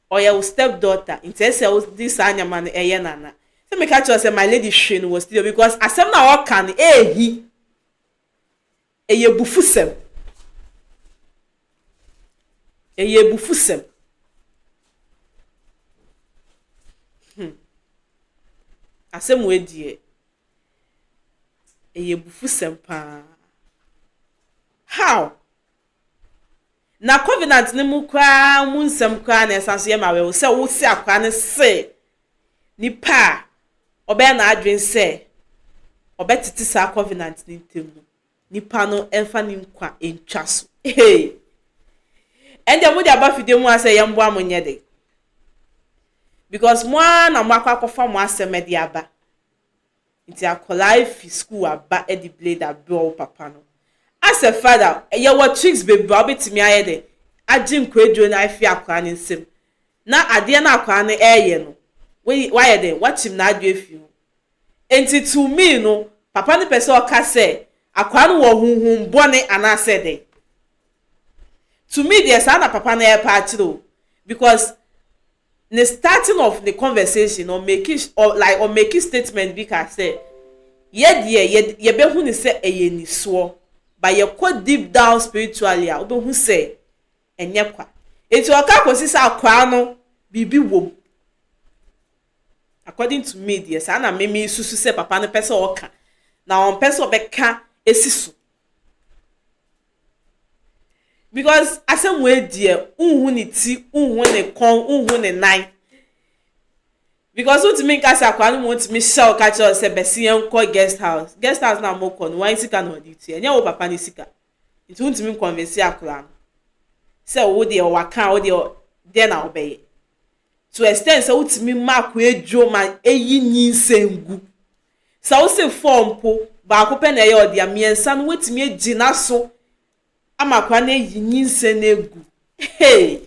ɔyɛ wo step daughter nti ɛsɛ wo de saa nyama no ɛyɛ nana sɛ meka kyerɛ sɛ my lady hwe no wɔ studio because asɛm no a ɔka no ɛɛhi Ɛyɛ abufusɛm. Ɛyɛ abufusɛm. Hmm. Asɛm wei deɛ, ɛyɛ abufusɛm paa. How? Na covenant no mu koraa mu nsɛm koraa na ɛsan so yɛ ma awerɛho sɛ wose akoa no se nipa a ɔbɛyɛ n'adwene sɛ. ɔbɛtete saa covenant no ntam no, nipa no mfa ne nkwa ntwa so. Hey! Ɛndeɛ mode aba fidie mu a sɛ yɛmboa mo nyɛ dɛn? Because mo ara na moakɔ akɔfa mo asɛm de aba. Nti akwadaa afi school aba de blade abrɛ wo papa no. As a father, yɛwɔ tricks bebree a wobɛtumi ayɛ dɛ agye nkwaduro no afi akwadaa no nsam. Na adeɛ no akwadaa no ɛreyɛ no, wayɛ dɛ wakyim n'adwene afi ho. Nti to me no, papa no pɛ sɛ ɔka sɛ akwadaa no wɔ honhom bɔne anaasɛ dɛn. To me deɛ, saa na papa no ɛrepa akyerɛ o. Because ne starting of the conversation, or make or like or make statement bi ka sɛ yɛ deɛ yɛ yɛbɛhu ne sɛ ɛyɛ nisoɔ, but yɛkɔ deep down spiritually a, wobɛhu sɛ ɛnyɛ kwa. Eti ɔka kɔsi sɛ akwadaa no biribi wɔ mu. According to me deɛ, saa na mimi susu sɛ papa no pɛ sɛ ɔka, na ɔmpɛ sɛ ɔbɛka esi so, because asɛm wei deɛ, nhu ne ti, nhu ne kɔn, nhu ne nan, because wotumi nka sɛ akwadaa no mu wotumi hyɛ wo ka kyerɛ sɛ bɛsi yɛn kɔ guest house. Guest house na mo kɔ no, wɔn sika na ɔde tua, ɛnyɛ wo papa ne sika. Nti wotumi nconvince akwadaa no sɛ wo deɛ waka, wo deɛ deɛ na ɔbɛyɛ to extent sɛ wotumi ma akwadaa edwo ma eyi nyinsɛn gu. Sɛ wose four mpo, baako pɛ na ɛyɛ ɔdeɛ, mmiɛnsa no wotumi egyina so ama akwadaa no eyi nyinsɛn no egu. Hey,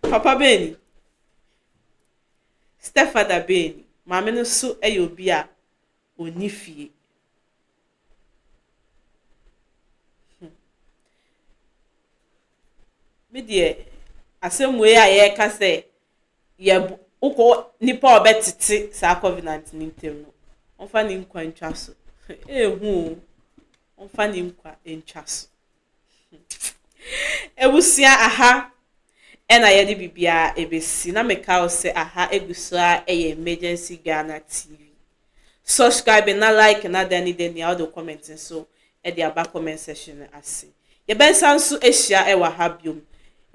papa bɛni, stepfather bɛni, maame no nso yɛ obi a onni fie. Me deɛ, asɛm wei a yɛreka sɛ yɛ wokɔ nipa a ɔbɛtete saa covenant ne ntam no, ɔmfa ne nkwa ntwa so. Ehu o, ɔmfa ne nkwa ntwa so. Ebusua, aha ɛna yɛde biribiara ebesi, na meka wo sɛ aha egu so a ɛyɛ Emergency Ghana TV. Subscribe na like na dani dani a wode comment nso ɛde aba comment section no ase. Yɛbɛnsa nso ahyia ɛwɔ ha biom.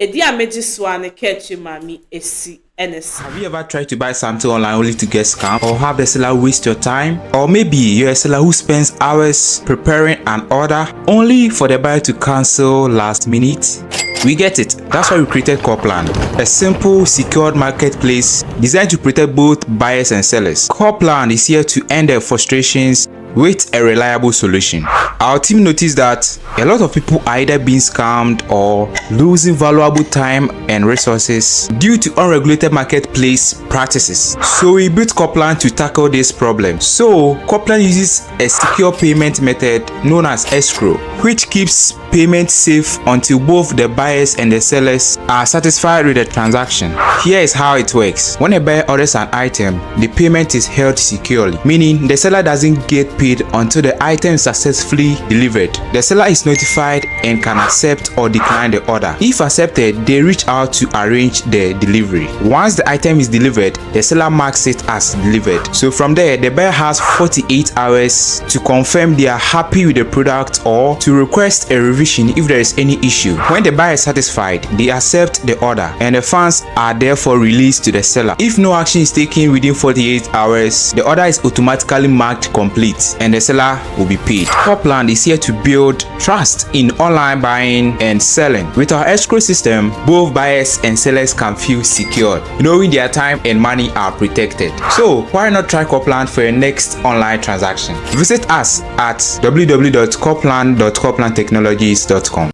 Edi a megye so a ne kɛɛkye maame esi ɛne sa. Have you ever tried to buy something online only to get scammed or have the seller waste your time? Or maybe you're a seller who spends hours preparing an order only for the buyer to cancel last minute? We get it. That's why we created Copland, a simple, secured marketplace designed to protect both buyers and sellers. Copland is here to end their frustrations with a reliable solution. Our team noticed that a lot of people are either being scammed or losing valuable time and resources due to unregulated marketplace practices. So we built Copland to tackle this problem. So Copland uses a secure payment method known as escrow, which keeps payment safe until both the buyers and the sellers are satisfied with the transaction. Here is how it works. When a buyer orders an item, the payment is held securely, meaning the seller doesn't get paid until the item is successfully delivered. The seller is notified and can accept or decline the order. If accepted, they reach out to arrange the delivery. Once the item is delivered, the seller marks it as delivered. So from there, the buyer has 48 hours to confirm they are happy with the product or to request a revision if there is any issue. When the buyer is satisfied, they accept the order and the funds are therefore released to the seller. If no action is taken within 48 hours, the order is automatically marked complete and the seller will be paid. Copland is here to build trust in online buying and selling. With our escrow system, both buyers and sellers can feel secure, knowing their time and money are protected. So why not try Copland for your next online transaction? Visit us at www.copland.coplandtechnologies.com.